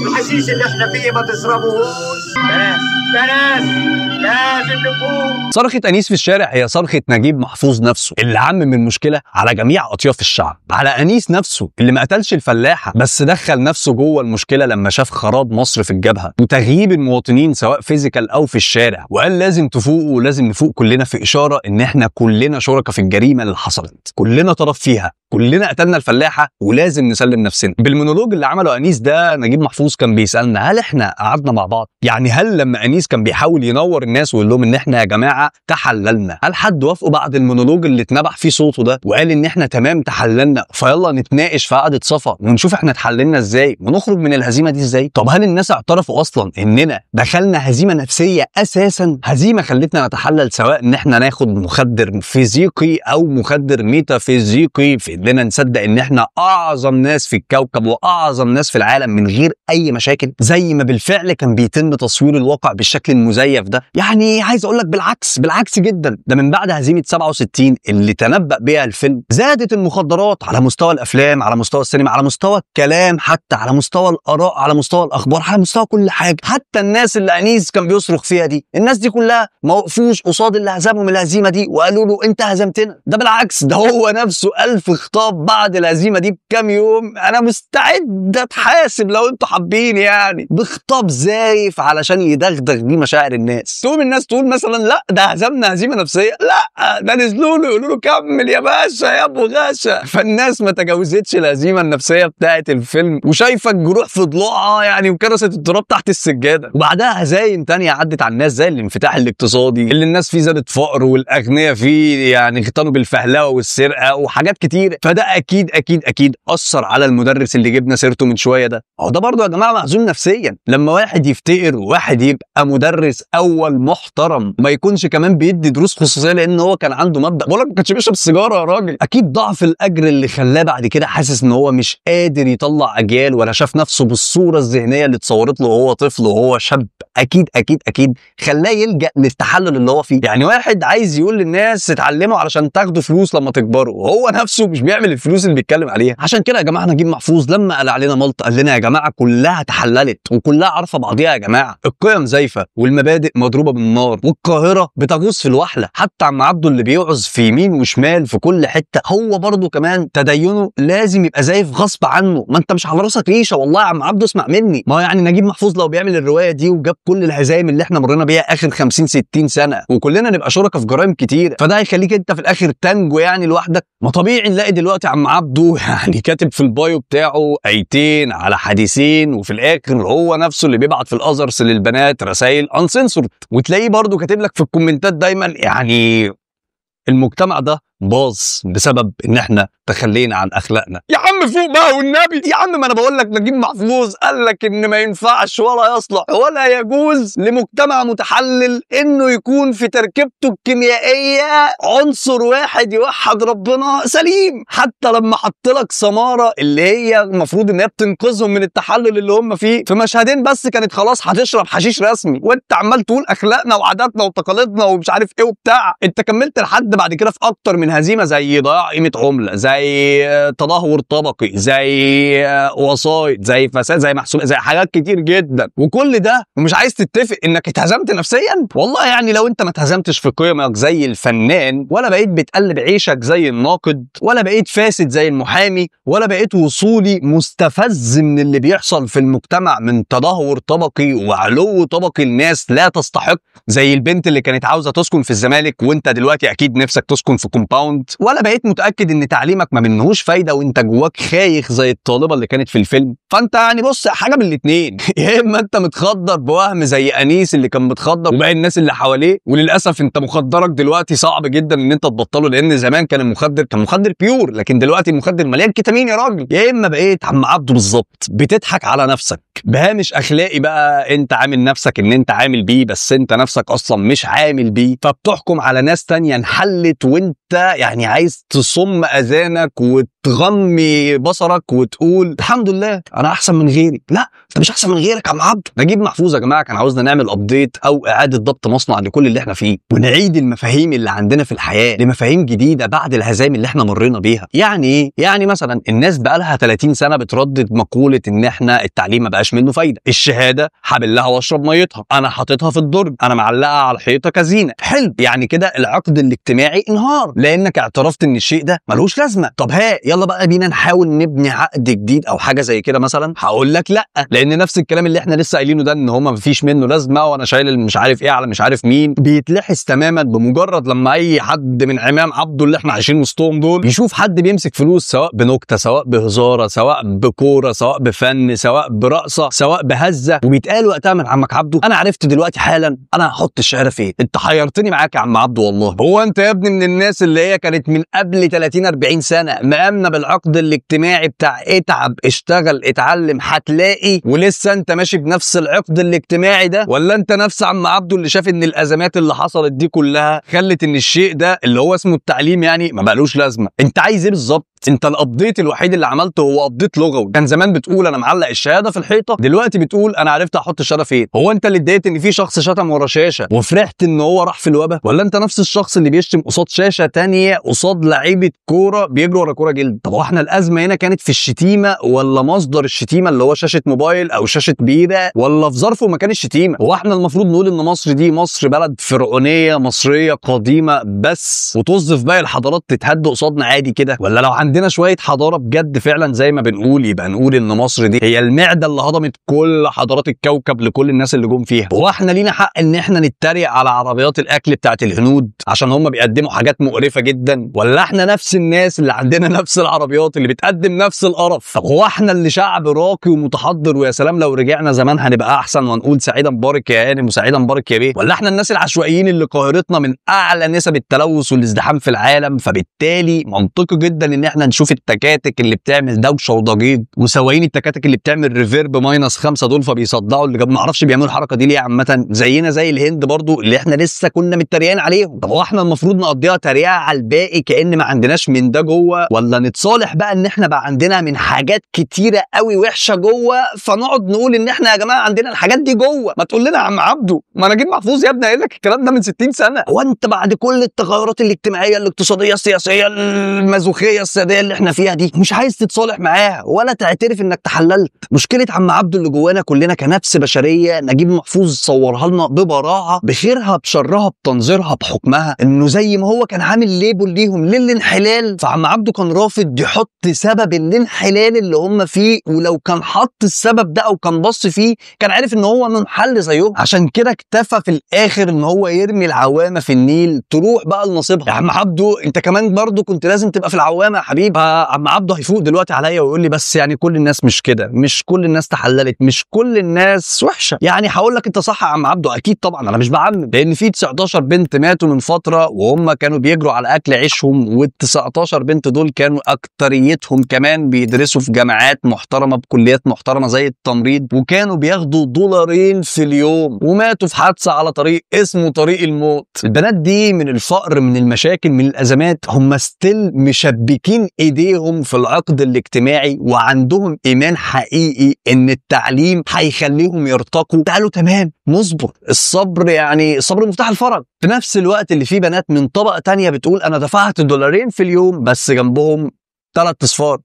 الحشيش اللي احنا فيه ما تشربوهوش، يا ناس لازم نفوق. صرخة أنيس في الشارع هي صرخة نجيب محفوظ نفسه اللي عمم المشكلة على جميع أطياف الشعب، على أنيس نفسه اللي ما قتلش الفلاحة بس دخل نفسه جوه المشكلة لما شاف خراب مصر في الجبهة وتغييب المواطنين سواء physical أو في الشارع، وقال لازم تفوقوا ولازم نفوق كلنا، في إشارة إن إحنا كلنا شركاء في الجريمة اللي حصلت، كلنا طرف فيها، كلنا قتلنا الفلاحة ولازم نسلم نفسنا. بالمونولوج اللي عمله أنيس ده نجيب محفوظ كان بيسألنا هل احنا قعدنا مع بعض؟ يعني هل لما أنيس كان بيحاول ينور الناس ويقول لهم ان احنا يا جماعة تحللنا، هل حد وافقه بعد المونولوج اللي اتنبح فيه صوته ده وقال ان احنا تمام تحللنا فيلا نتناقش في قعدة صفا ونشوف احنا اتحللنا ازاي ونخرج من الهزيمة دي ازاي؟ طب هل الناس اعترفوا اصلا اننا دخلنا هزيمة نفسية اساسا، هزيمة خلتنا نتحلل سواء ان احنا ناخد مخدر فيزيقي او مخدر ميتافيزيقي في اننا نصدق ان احنا اعظم ناس في الكوكب واعظم ناس في العالم من غير اي مشاكل، زي ما بالفعل كان بيتم تصوير الواقع بالشكل المزيف ده؟ يعني عايز اقول لك بالعكس، بالعكس جدا. ده من بعد هزيمة 67 اللي تنبأ بيها الفيلم زادت المخدرات على مستوى الافلام، على مستوى السينما، على مستوى الكلام، حتى على مستوى الاراء، على مستوى الاخبار، على مستوى كل حاجة. حتى الناس اللي انيس كان بيصرخ فيها دي، الناس دي كلها ما وقفوش قصاد اللي هزمهم الهزيمة دي وقالوا له انت هزمتنا. ده بالعكس، ده هو نفسه 1000 خطاب بعد الهزيمة دي بكام يوم، انا مستعد اتحاسب لو انتوا حابين، يعني بخطاب زايف علشان يدغدغ تدغدغ بيه مشاعر الناس. تقوم الناس تقول مثلا لا ده هزمنا هزيمة نفسية، لا ده نزلوا له يقولوا له كمل يا باشا يا ابو غاشا. فالناس ما تجاوزتش الهزيمة النفسية بتاعه الفيلم وشايفه الجروح في ضلوعها يعني وكرست التراب تحت السجادة. وبعدها هزايم تانية عدت على الناس زي الانفتاح الاقتصادي اللي الناس فيه زادت فقر والاغنياء فيه يعني اغتنوا بالفهلوه والسرقة وحاجات كتير. فده اكيد اكيد اكيد اثر على المدرس اللي جبنا سيرته من شوية ده. هو ده برضه يا جماعة مهزوم نفسيا، لما واحد يفتقر وواحد يبقى مدرس اول محترم ما يكونش كمان بيدي دروس خصوصية لان هو كان عنده مبدا، بقول لك ما كانش بيشرب سيجارة يا راجل. اكيد ضعف الاجر اللي خلاه بعد كده حاسس ان هو مش قادر يطلع اجيال ولا شاف نفسه بالصورة الذهنية اللي اتصورت له وهو طفل وهو شاب، اكيد اكيد اكيد خلاه يلجأ للتحلل اللي هو فيه. يعني واحد عايز يقول للناس اتعلموا علشان تاخدوا فلوس لما تكبروا وهو نفسه مش بيعمل الفلوس اللي بيتكلم عليها. عشان كده يا جماعة نجيب محفوظ لما قال علينا ملط قال لنا يا جماعة كلها تحللت وكلها عارفه بعضيها يا جماعة، القيم زايفه والمبادئ مضروبة بالنار والقاهره بتغوص في الوحله. حتى عم عبده اللي بيوعظ في يمين وشمال في كل حتة هو برضه كمان تدينه لازم يبقى زايف غصب عنه. ما انت مش على راسك ريشه والله يا عم عبده، اسمع مني. ما هو يعني نجيب محفوظ لو بيعمل الرواية دي وجاب كل الهزايم اللي احنا مرينا بيها اخر 50 60 سنة وكلنا نبقى شركاء في جرائم كتير، فده هيخليك انت في الاخر تنجو يعني لوحدك. ما طبيعي نلاقي دلوقتي عم عبده يعني كاتب في ال bio بتاعه ايتين على حديثين وفي الاخر هو نفسه اللي بيبعت في ال others للبنات رسائل uncensored، وتلاقيه برضه كاتب لك في الكومنتات دايما يعني المجتمع ده باظ بسبب ان احنا تخلينا عن اخلاقنا. يا عم فوق بقى والنبي يا عم، ما انا بقول لك نجيب محفوظ قال لك ان ما ينفعش ولا يصلح ولا يجوز لمجتمع متحلل انه يكون في تركيبته الكيميائية عنصر واحد يوحد ربنا سليم. حتى لما حط لك سماره اللي هي المفروض ان هي بتنقذهم من التحلل اللي هم فيه في مشهدين بس كانت خلاص هتشرب حشيش رسمي، وانت عمال تقول اخلاقنا وعاداتنا وتقاليدنا ومش عارف ايه وبتاع. انت كملت لحد بعد كده في اكتر من هزيمة زي ضياع قيمة عمله، زي تدهور طبقي، زي وسايط، زي فساد، زي محسوب، زي حاجات كتير جدا. وكل ده ومش عايز تتفق انك اتهزمت نفسيا؟ والله يعني لو انت ما اتهزمتش في قيمك زي الفنان، ولا بقيت بتقلب عيشك زي الناقد، ولا بقيت فاسد زي المحامي، ولا بقيت وصولي مستفز من اللي بيحصل في المجتمع من تدهور طبقي وعلو طبقي الناس لا تستحق، زي البنت اللي كانت عاوزه تسكن في الزمالك وانت دلوقتي اكيد نفسك تسكن في compound، ولا بقيت متاكد ان تعليمك ما منهوش فايده وانت جواك خايخ زي الطالبة اللي كانت في الفيلم. فانت يعني بص، حاجة من الاثنين، يا اما انت متخدر بوهم زي انيس اللي كان متخدر وباقي الناس اللي حواليه، وللاسف انت مخدرك دلوقتي صعب جدا ان انت تبطله، لان زمان كان المخدر كان مخدر pure، لكن دلوقتي المخدر مليان كتامين يا راجل. يا اما بقيت عم عبده بالظبط بتضحك على نفسك بهامش اخلاقي بقى، انت عامل نفسك ان انت عامل بيه بس انت نفسك اصلا مش عامل بيه، فبتحكم على ناس تانية انحلت وانت يعني عايز تصم اذانك وتغمي بصرك وتقول الحمد لله انا احسن من غيري. لا، انت مش احسن من غيرك يا عم عبده. نجيب محفوظ يا جماعة كان عاوزنا نعمل update او اعاده ضبط مصنع لكل اللي احنا فيه، ونعيد المفاهيم اللي عندنا في الحياة لمفاهيم جديدة بعد الهزايم اللي احنا مرينا بيها. يعني ايه؟ يعني مثلا الناس بقالها 30 سنة بتردد مقولة ان احنا التعليم ما بقاش منه فايده، الشهادة حابلها واشرب ميتها، انا حاططها في الدرج، انا معلقه على الحيطة كزينه. حلو، يعني كده العقد الاجتماعي انهار لانك اعترفت ان الشيء ده ملوش لازمه. طب ها يلا بقى بينا نحاول نبني عقد جديد او حاجة زي كده مثلا. هقول لك لا، لان نفس الكلام اللي احنا لسه قايلينه ده ان هما مفيش منه لازمه وانا شايل مش عارف ايه على مش عارف مين، بيتلحس تماما بمجرد لما اي حد من عمام عبده اللي احنا عايشين وسطهم دول يشوف حد بيمسك فلوس، سواء بنكته، سواء بهزاره، سواء بكوره، سواء بفن، سواء برقصه، سواء بهزه، وبيتقال وقتها من عمك عبده انا عرفت دلوقتي حالا انا هحط الشهادة فين. انت حيرتني معاك يا عم عبده والله. هو انت يا ابني من الناس اللي هي كانت من قبل 30 40 سنة مآمنه بالعقد الاجتماعي بتاع اتعب اشتغل اتعلم هتلاقي، ولسه انت ماشي بنفس العقد الاجتماعي ده؟ ولا انت نفس عم عبده اللي شاف ان الازمات اللي حصلت دي كلها خلت ان الشيء ده اللي هو اسمه التعليم يعني ما بقالوش لازمه؟ انت عايز ايه بالظبط؟ انت ال update الوحيد اللي عملته هو update لغوي. كان زمان بتقول انا معلق الشهادة في الحيطة، دلوقتي بتقول انا عرفت احط الشهادة فين. هو انت اللي اتضايقت ان في شخص شتم ورا شاشة وفرحت ان هو راح في الوبا؟ ولا انت نفس الشخص اللي بيشتم قصاد شاشة تانية قصاد لعيبة كورة بيجروا ورا كورة جلد؟ طب هو احنا الازمة هنا كانت في الشتيمة ولا مصدر الشتيمة اللي هو شاشة موبايل او شاشة بيره، ولا في ظرفة مكان الشتيمة؟ هو احنا المفروض نقول ان مصر دي مصر بلد فرعونيه مصرية قديمة بس وطز في باقي الحضارات تتهد قصادنا عادي كده؟ ولا لو عندنا شوية حضارة بجد فعلا زي ما بنقول، يبقى نقول ان مصر دي هي المعدة اللي هضمت كل حضارات الكوكب لكل الناس اللي جم فيها. هو احنا لينا حق ان احنا نتريق على عربيات الاكل بتاعت الهنود عشان هم بيقدموا حاجات مقرفة جدا؟ ولا احنا نفس الناس اللي عندنا نفس العربيات اللي بتقدم نفس القرف؟ طب هو احنا اللي شعب راقي ومتحضر ويا سلام لو رجعنا زمان هنبقى احسن ونقول سعيدا مبارك يا هانم وسعيدا مبارك يا بيه؟ ولا احنا الناس العشوائيين اللي قاهرتنا من اعلى نسب التلوث والازدحام في العالم، فبالتالي منطقي جدا ان احنا نشوف التكاتك اللي بتعمل دوشه وضجيج وسواقين التكاتك اللي بتعمل reverb -5 دول فبيصدعوا اللي ما اعرفش بيعملوا الحركة دي ليه عامة، زينا زي الهند برضو اللي احنا لسه كنا متريقين عليهم. طب هو احنا المفروض نقضيها تريقه على الباقي كأن ما عندناش من ده جوه، ولا نتصالح بقى ان احنا بقى عندنا من حاجات كتيرة قوي وحشة جوه فنقعد نقول ان احنا يا جماعة عندنا الحاجات دي جوه؟ ما تقول لنا يا عم عبده، ما نجيب محفوظ يا ابني قايل لك الكلام ده من 60 سنة. هو انت بعد كل التغيرات الاجتماعية الاقتصادية السياسية المازوخيه الساديه اللي احنا فيها دي مش عايز تتصالح معاها ولا تعترف انك تحللت؟ مشكلة عم عبده اللي جوانا كلنا كنفس بشرية نجيب محفوظ صورها لنا ببراعه، بخيرها بشرها بتنظيرها بحكمها، انه زي ما هو كان عامل label ليهم للانحلال، فعم عبده كان رافض يحط سبب الانحلال اللي هم فيه، ولو كان حط السبب ده او كان بص فيه كان عارف ان هو منحل زيهم. عشان كده اكتفى في الاخر ان هو يرمي العوامه في النيل تروح بقى لنصيبها. يا عم عبده انت كمان برضه كنت لازم تبقى في العوامه يا حبيبي. عم عبده هيفوق دلوقتي عليا ويقول لي بس يعني كل الناس مش كده، مش كل الناس تحللت، مش كل الناس وحشة. يعني هقول لك انت صح يا عم عبده، اكيد طبعا انا مش بعمم، لان في 19 بنت ماتوا من فترة وهم كانوا بيجروا على اكل عيشهم، وال19 بنت دول كانوا اكتريتهم كمان بيدرسوا في جامعات محترمه بكليات محترمه زي التمريض، وكانوا بياخدوا $2 في اليوم، وماتوا في حادثه على طريق اسمه طريق الموت. البنات دي من الفقر من المشاكل من الازمات هم still مشبكين ايديهم في العقد الاجتماعي، وعندهم ايمان حقيقي ان التعليم هيخليهم يرتقوا. تعالوا تمام نصبر، الصبر يعني الصبر مفتاح الفرج. في نفس الوقت اللي فيه بنات من طبقه تانية بتقول انا دفعت $2 في اليوم بس جنبهم 3 اصفار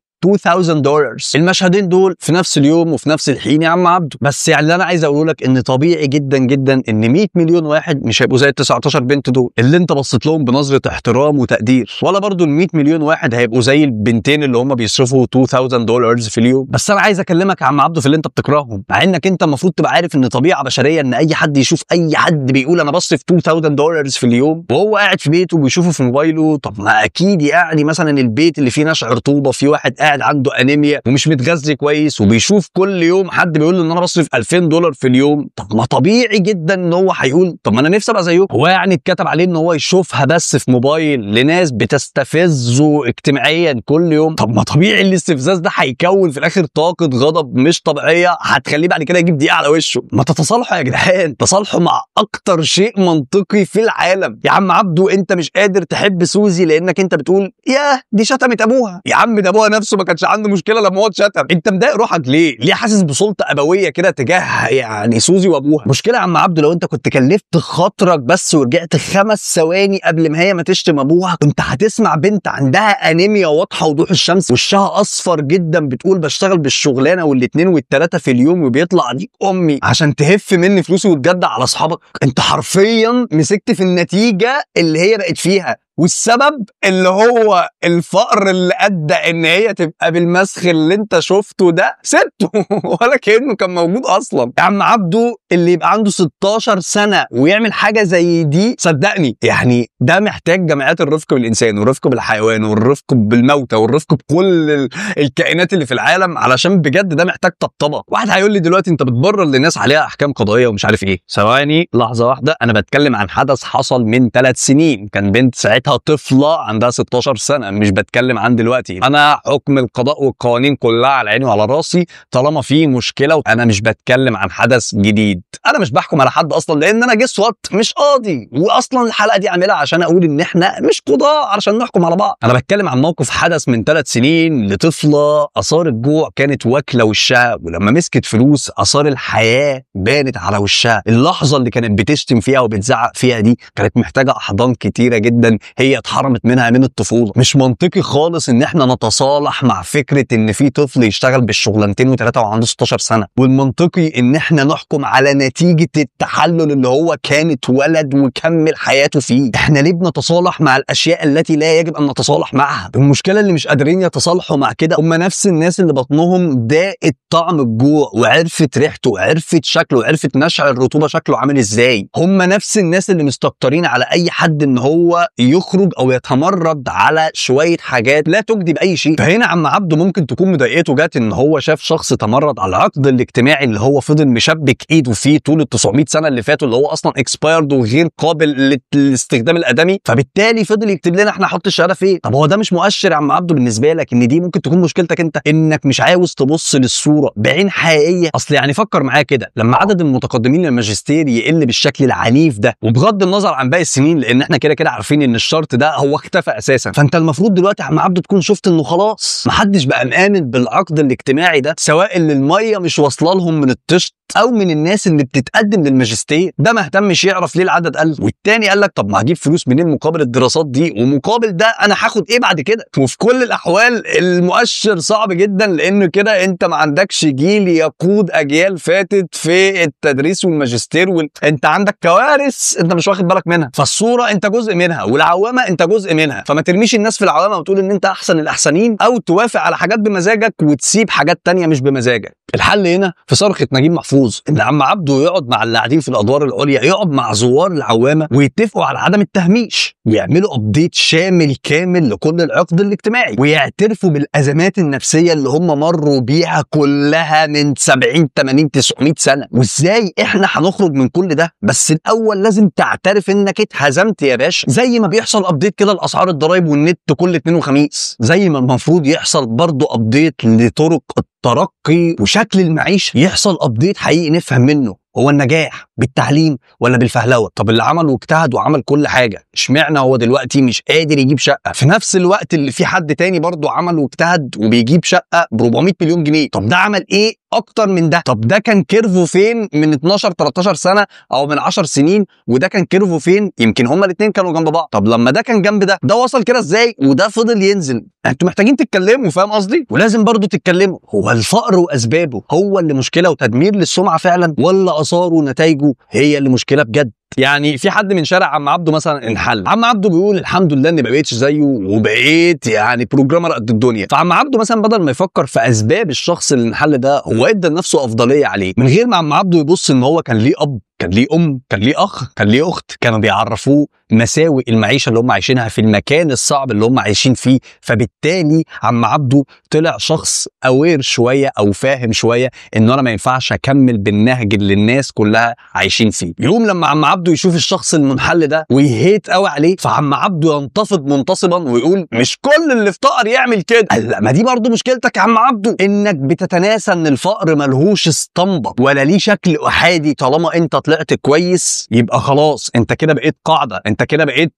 $2000. المشهدين دول في نفس اليوم وفي نفس الحين يا عم عبده. بس يعني اللي انا عايز اقوله لك ان طبيعي جدا جدا ان 100 مليون واحد مش هيبقوا زي ال 19 بنت دول اللي انت بصيت لهم بنظره احترام وتقدير، ولا برضو ال 100 مليون واحد هيبقوا زي البنتين اللي هم بيصرفوا $2000 في اليوم. بس انا عايز اكلمك يا عم عبده في اللي انت بتكرههم، مع انك انت المفروض تبقى عارف ان طبيعة بشرية ان اي حد يشوف اي حد بيقول انا بصرف $2000 في اليوم وهو قاعد في بيته وبيشوفه في موبايله، طب ما اكيد يعني مثلا البيت اللي فيه نشع رطوبة، في واحد قاعد عنده انيميا ومش متغذي كويس وبيشوف كل يوم حد بيقول له ان انا بصرف $2000 في اليوم، طب ما طبيعي جدا ان هو هيقول طب ما انا نفسي ابقى زيه. هو يعني اتكتب عليه ان هو يشوفها بس في موبايل لناس بتستفزه اجتماعيا كل يوم، طب ما طبيعي الاستفزاز ده هيكون في الاخر طاقة غضب مش طبيعية هتخليه بعد كده يجيب دقيقة على وشه. ما تتصالحوا يا جدعان، تصالحوا مع اكتر شيء منطقي في العالم. يا عم عبده انت مش قادر تحب سوزي لانك انت بتقول ياه دي شتمت ابوها، يا عم ده ابوها نفسه ما كانش عنده مشكلة لما هو اتشتم، انت مضايق روحك ليه؟ ليه حاسس بسلطه ابويه كده تجاه يعني سوزي وابوها؟ مشكلة يا عم عبده لو انت كنت كلفت خاطرك بس ورجعت 5 ثواني قبل ما هي ما تشتم ابوها كنت هتسمع بنت عندها انيميا واضحة وضوح الشمس وشها اصفر جدا بتقول بشتغل بالشغلانه والاثنين والثلاثة في اليوم وبيطلع ديك امي عشان تهف مني فلوسي وتجدع على اصحابك. انت حرفيا مسكت في النتيجة اللي هي بقت فيها، والسبب اللي هو الفقر اللي ادى ان هي تبقى بالمسخ اللي انت شفته ده سبته ولا كانه كان موجود اصلا. يا عم عبده اللي يبقى عنده 16 سنة ويعمل حاجة زي دي صدقني يعني ده محتاج جمعيات الرفق بالانسان والرفق بالحيوان والرفق بالموتى والرفق بكل الكائنات اللي في العالم، علشان بجد ده محتاج طبطبة. واحد هيقول لي دلوقتي انت بتبرر للناس عليها احكام قضائية ومش عارف ايه. ثواني لحظة واحدة، انا بتكلم عن حدث حصل من 3 سنين، كان بنت ساعتها طفلة عندها 16 سنة، مش بتكلم عن دلوقتي. أنا حكم القضاء والقوانين كلها على عيني وعلى راسي طالما في مشكلة، أنا مش بتكلم عن حدث جديد، أنا مش بحكم على حد أصلا لأن أنا guess what مش قاضي، وأصلا الحلقة دي عاملها عشان أقول إن إحنا مش قضاء علشان نحكم على بعض. أنا بتكلم عن موقف حدث من 3 سنين لطفلة آثار الجوع كانت واكلة وشها، ولما مسكت فلوس آثار الحياة بانت على وشها. اللحظة اللي كانت بتشتم فيها وبتزعق فيها دي كانت محتاجة أحضان كتيرة جدا هي اتحرمت منها من الطفولة. مش منطقي خالص ان احنا نتصالح مع فكرة ان في طفل يشتغل بالشغلانتين وثلاثة وعنده 16 سنة، والمنطقي ان احنا نحكم على نتيجة التحلل اللي هو كان اتولد وكمل حياته فيه. احنا ليه بنتصالح مع الاشياء التي لا يجب ان نتصالح معها؟ المشكلة اللي مش قادرين يتصالحوا مع كده هم نفس الناس اللي بطنهم داقت طعم الجوع وعرفت ريحته وعرفت شكله وعرفت نشع الرطوبة شكله عامل ازاي. هم نفس الناس اللي مستكترين على اي حد ان هو يخرج او يتمرد على شوية حاجات لا تجدي باي شيء. فهنا عم عبده ممكن تكون مضايقته جت ان هو شاف شخص تمرد على العقد الاجتماعي اللي هو فضل مشبك ايده فيه طول ال 900 سنة اللي فاتوا، اللي هو اصلا expired وغير قابل للاستخدام الادمي، فبالتالي فضل يكتب لنا احنا حط الشهادة فين. طب هو ده مش مؤشر يا عم عبده بالنسبة لك ان دي ممكن تكون مشكلتك انت، انك مش عاوز تبص للصورة بعين حقيقية؟ اصل يعني فكر معايا كده، لما عدد المتقدمين للماجستير يقل بالشكل العنيف ده، وبغض النظر عن باقي السنين لان احنا كده كده عارفين ان الشرط ده هو اختفى اساسا، فانت المفروض دلوقتي يا عم عبده تكون شفت انه خلاص محدش بقى مآمن بالعقد الاجتماعي ده، سواء اللي المية مش واصله لهم من الطشت او من الناس اللي بتتقدم للماجستير. ده ما اهتمش يعرف ليه العدد قل، والتاني قال لك طب ما هجيب فلوس منين مقابل الدراسات دي، ومقابل ده انا هاخد ايه بعد كده؟ وفي كل الاحوال المؤشر صعب جدا، لانه كده انت ما عندكش جيل يقود اجيال فاتت في التدريس والماجستير انت عندك كوارث انت مش واخد بالك منها. فالصورة انت جزء منها والعوامه انت جزء منها، فما ترميش الناس في العوامه وتقول ان انت احسن الاحسنين، او توافق على حاجات بمزاجك وتسيب حاجات تانية مش بمزاجك. الحل هنا في صرخة نجيب محفوظ ان عم عبده يقعد مع اللي قاعدين في الادوار العليا، يقعد مع زوار العوامه ويتفقوا على عدم التهميش، ويعملوا update شامل كامل لكل العقد الاجتماعي، ويعترفوا بالازمات النفسية اللي هم مروا بيها كلها من 70 80 900 سنة، وازاي احنا هنخرج من كل ده. بس الاول لازم تعترف انك اتهزمت يا باشا، زي ما بيحصل update كده لاسعار الضرايب والنت كل اثنين وخميس، زي ما المفروض يحصل برضه update لطرق الترقي وشكل المعيشة، يحصل update حقيقي نفهم منه هو النجاح بالتعليم ولا بالفهلوه. طب اللي عمل واجتهد وعمل كل حاجة، اشمعنى هو دلوقتي مش قادر يجيب شقه في نفس الوقت اللي في حد تاني برضه عمل واجتهد وبيجيب شقه ب 400 مليون جنيه؟ طب ده عمل ايه اكتر من ده؟ طب ده كان curve ه فين من 12 13 سنة او من 10 سنين، وده كان curve ه فين؟ يمكن هما الاثنين كانوا جنب بعض. طب لما ده كان جنب ده، ده وصل كده ازاي وده فضل ينزل؟ انتوا محتاجين تتكلموا، فاهم قصدي؟ ولازم برضه تتكلموا، هو الفقر واسبابه هو اللي مشكلة وتدمير للسمعه فعلا، ولا اثاره ونتائجه هي اللي مشكلة بجد؟ يعني في حد من شارع عم عبده مثلا انحل، عم عبده بيقول الحمد لله اني ما بقيتش زيه وبقيت يعني programmer قد الدنيا. فعم عبده مثلا بدل ما يفكر في اسباب الشخص اللي انحل ده، هو ادى لنفسه افضلية عليه، من غير ما عم عبده يبص ان هو كان ليه اب، كان ليه ام، كان ليه اخ، كان ليه اخت، كانوا بيعرفوه مساوئ المعيشة اللي هم عايشينها في المكان الصعب اللي هم عايشين فيه. فبالتالي عم عبده طلع شخص aware شوية او فاهم شوية ان انا ما ينفعش اكمل بالنهج اللي الناس كلها عايشين فيه. يوم لما عم عبده يشوف الشخص المنحل ده وي hate قوي عليه، فعم عبده ينتفض منتصبا ويقول مش كل اللي افتقر يعمل كده. لا، ما دي برضه مشكلتك يا عم عبده، انك بتتناسى ان الفقر ملهوش اسطمبه ولا ليه شكل احادي. طالما انت طلعت كويس يبقى خلاص انت كده بقيت قاعدة، انت كده بقيت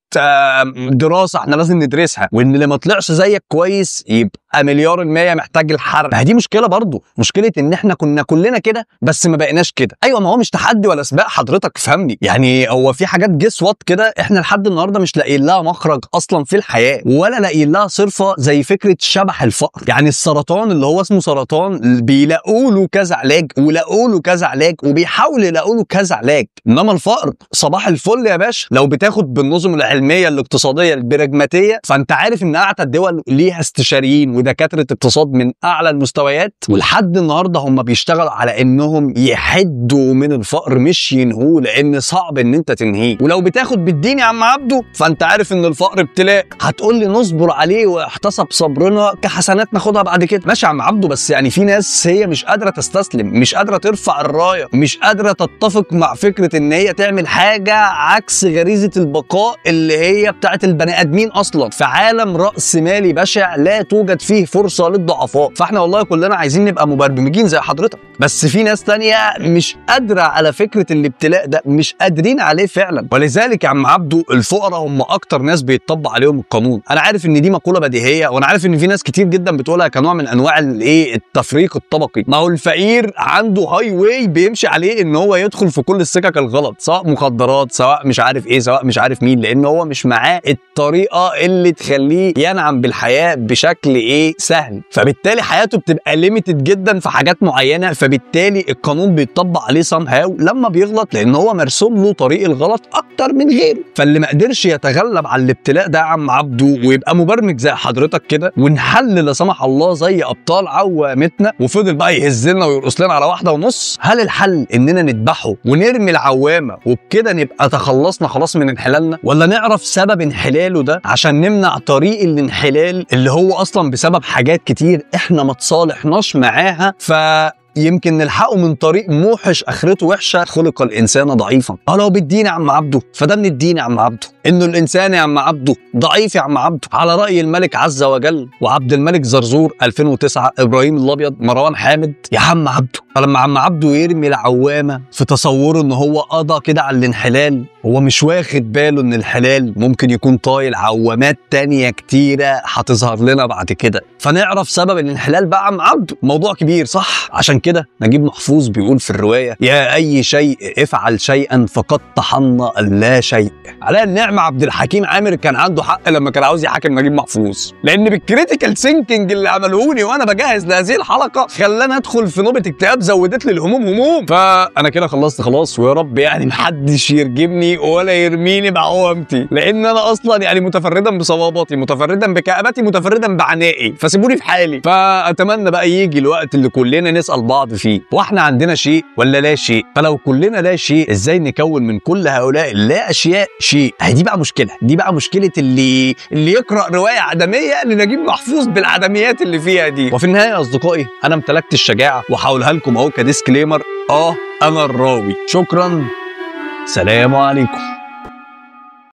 دراسة احنا لازم ندرسها، وان اللي ما طلعش زيك كويس يبقى مليار المية محتاج الحرق. ما دي مشكلة برضو، مشكلة ان احنا كنا كلنا كده بس ما بقيناش كده. ايوه، ما هو مش تحدي ولا سباق حضرتك، فهمني يعني. هو في حاجات guess what كده احنا لحد النهارده مش لاقيين لها مخرج اصلا في الحياة، ولا لاقيين لها صرفه، زي فكرة شبح الفقر. يعني السرطان اللي هو اسمه سرطان بيلاقوا له كذا علاج ولاقوا له كذا علاج وبيحاولوا يلاقوا له كذا علاج، انما الفقر صباح الفل يا باشا. لو بتاخد بالنظم العلمية الاقتصادية البراجماتيه فانت عارف ان اعتى الدول ليها استشاريين ودكاترة اقتصاد من اعلى المستويات، ولحد النهارده هم بيشتغلوا على انهم يحدوا من الفقر مش ينهوه، لان صعب ان انت تنهيه. ولو بتاخد بالدين يا عم عبده فانت عارف ان الفقر ابتلاء، هتقول لي نصبر عليه واحتسب صبرنا كحسنات ناخدها بعد كده. ماشي يا عم عبده، بس يعني في ناس هي مش قادرة تستسلم، مش قادرة ترفع الراية، مش قادرة تتفق مع فكرة ان هي تعمل حاجة عكس غريزة البقاء اللي هي بتاعت البني ادمين اصلا، في عالم راس مالي بشع لا توجد فيه فرصة للضعفاء. فاحنا والله كلنا عايزين نبقى مبرمجين زي حضرتك، بس في ناس تانية مش قادرة على فكرة الابتلاء ده، مش قادرين عليه فعلا. ولذلك يا عم عبده الفقراء هم اكتر ناس بيتطبق عليهم القانون. انا عارف ان دي مقولة بديهية، وانا عارف ان في ناس كتير جدا بتقولها كنوع من انواع الايه، التفريق الطبقي. ما هو الفقير عنده highway بيمشي عليه ان هو يدخل في كل كل السكك الغلط، سواء مخدرات، سواء مش عارف ايه، سواء مش عارف مين، لان هو مش معاه الطريقة اللي تخليه ينعم بالحياة بشكل ايه سهل، فبالتالي حياته بتبقى limited جدا في حاجات معينة، فبالتالي القانون بيتطبق عليه somehow لما بيغلط، لان هو مرسوم له طريق الغلط اكتر من غيره. فاللي ما قدرش يتغلب على الابتلاء ده يا عم عبده ويبقى مبرمج زي حضرتك كده ونحل لا سمح الله زي ابطال عوامتنا وفضل بقى يهز لنا ويرقص لنا على 1.5، هل الحل اننا نذبحه ونرمي العوامه وبكده نبقى تخلصنا خلاص من انحلالنا، ولا نعرف سبب انحلاله ده عشان نمنع طريق الانحلال اللي هو اصلا بسبب حاجات كتير احنا ما تصالحناش معاها، ف يمكن نلحقه من طريق موحش اخرته وحشة. خلق الانسان ضعيفا. لو بالدين يا عم عبده، فده من الدين يا عم عبده، انه الانسان يا عم عبده ضعيف يا عم عبده، على راي الملك عز وجل وعبد الملك زرزور 2009، ابراهيم الابيض، مروان حامد يا عم عبده. فلما عم عبده يرمي العوامه في تصوره ان هو قضى كده على الانحلال، هو مش واخد باله ان الحلال ممكن يكون طايل عوامات تانية كتيرة هتظهر لنا بعد كده، فنعرف سبب الانحلال بقى عم عبده. موضوع كبير صح؟ عشان كده نجيب محفوظ بيقول في الرواية: يا أي شيء افعل شيئا فقد طحنا اللا شيء. على النعمة عبد الحكيم عامر كان عنده حق لما كان عاوز يحاكم نجيب محفوظ، لأن بال critical thinking اللي عملهوني وأنا بجهز لهذه الحلقة خلاني أدخل في نوبة اكتئاب زودت لي الهموم هموم. فأنا كده خلصت خلاص، ويا رب يعني محدش يرجمني ولا يرميني بعوامتي، لأن أنا أصلا يعني متفردا بصواباتي، متفردا بكآبتي، متفردا بعنائي، فسيبوني في حالي. فأتمنى بقى يجي الوقت اللي كلنا نسأل بعض فيه، واحنا عندنا شيء ولا لا شيء؟ فلو كلنا لا شيء، ازاي نكون من كل هؤلاء اللا اشياء شيء؟ دي بقى مشكلة، دي بقى مشكلة اللي يقرا رواية عدمية لنجيب محفوظ بالعدميات اللي فيها دي. وفي النهاية يا اصدقائي، انا امتلكت الشجاعة وهقولها لكم اهو ك disclaimer، انا الراوي. شكرا، سلام عليكم.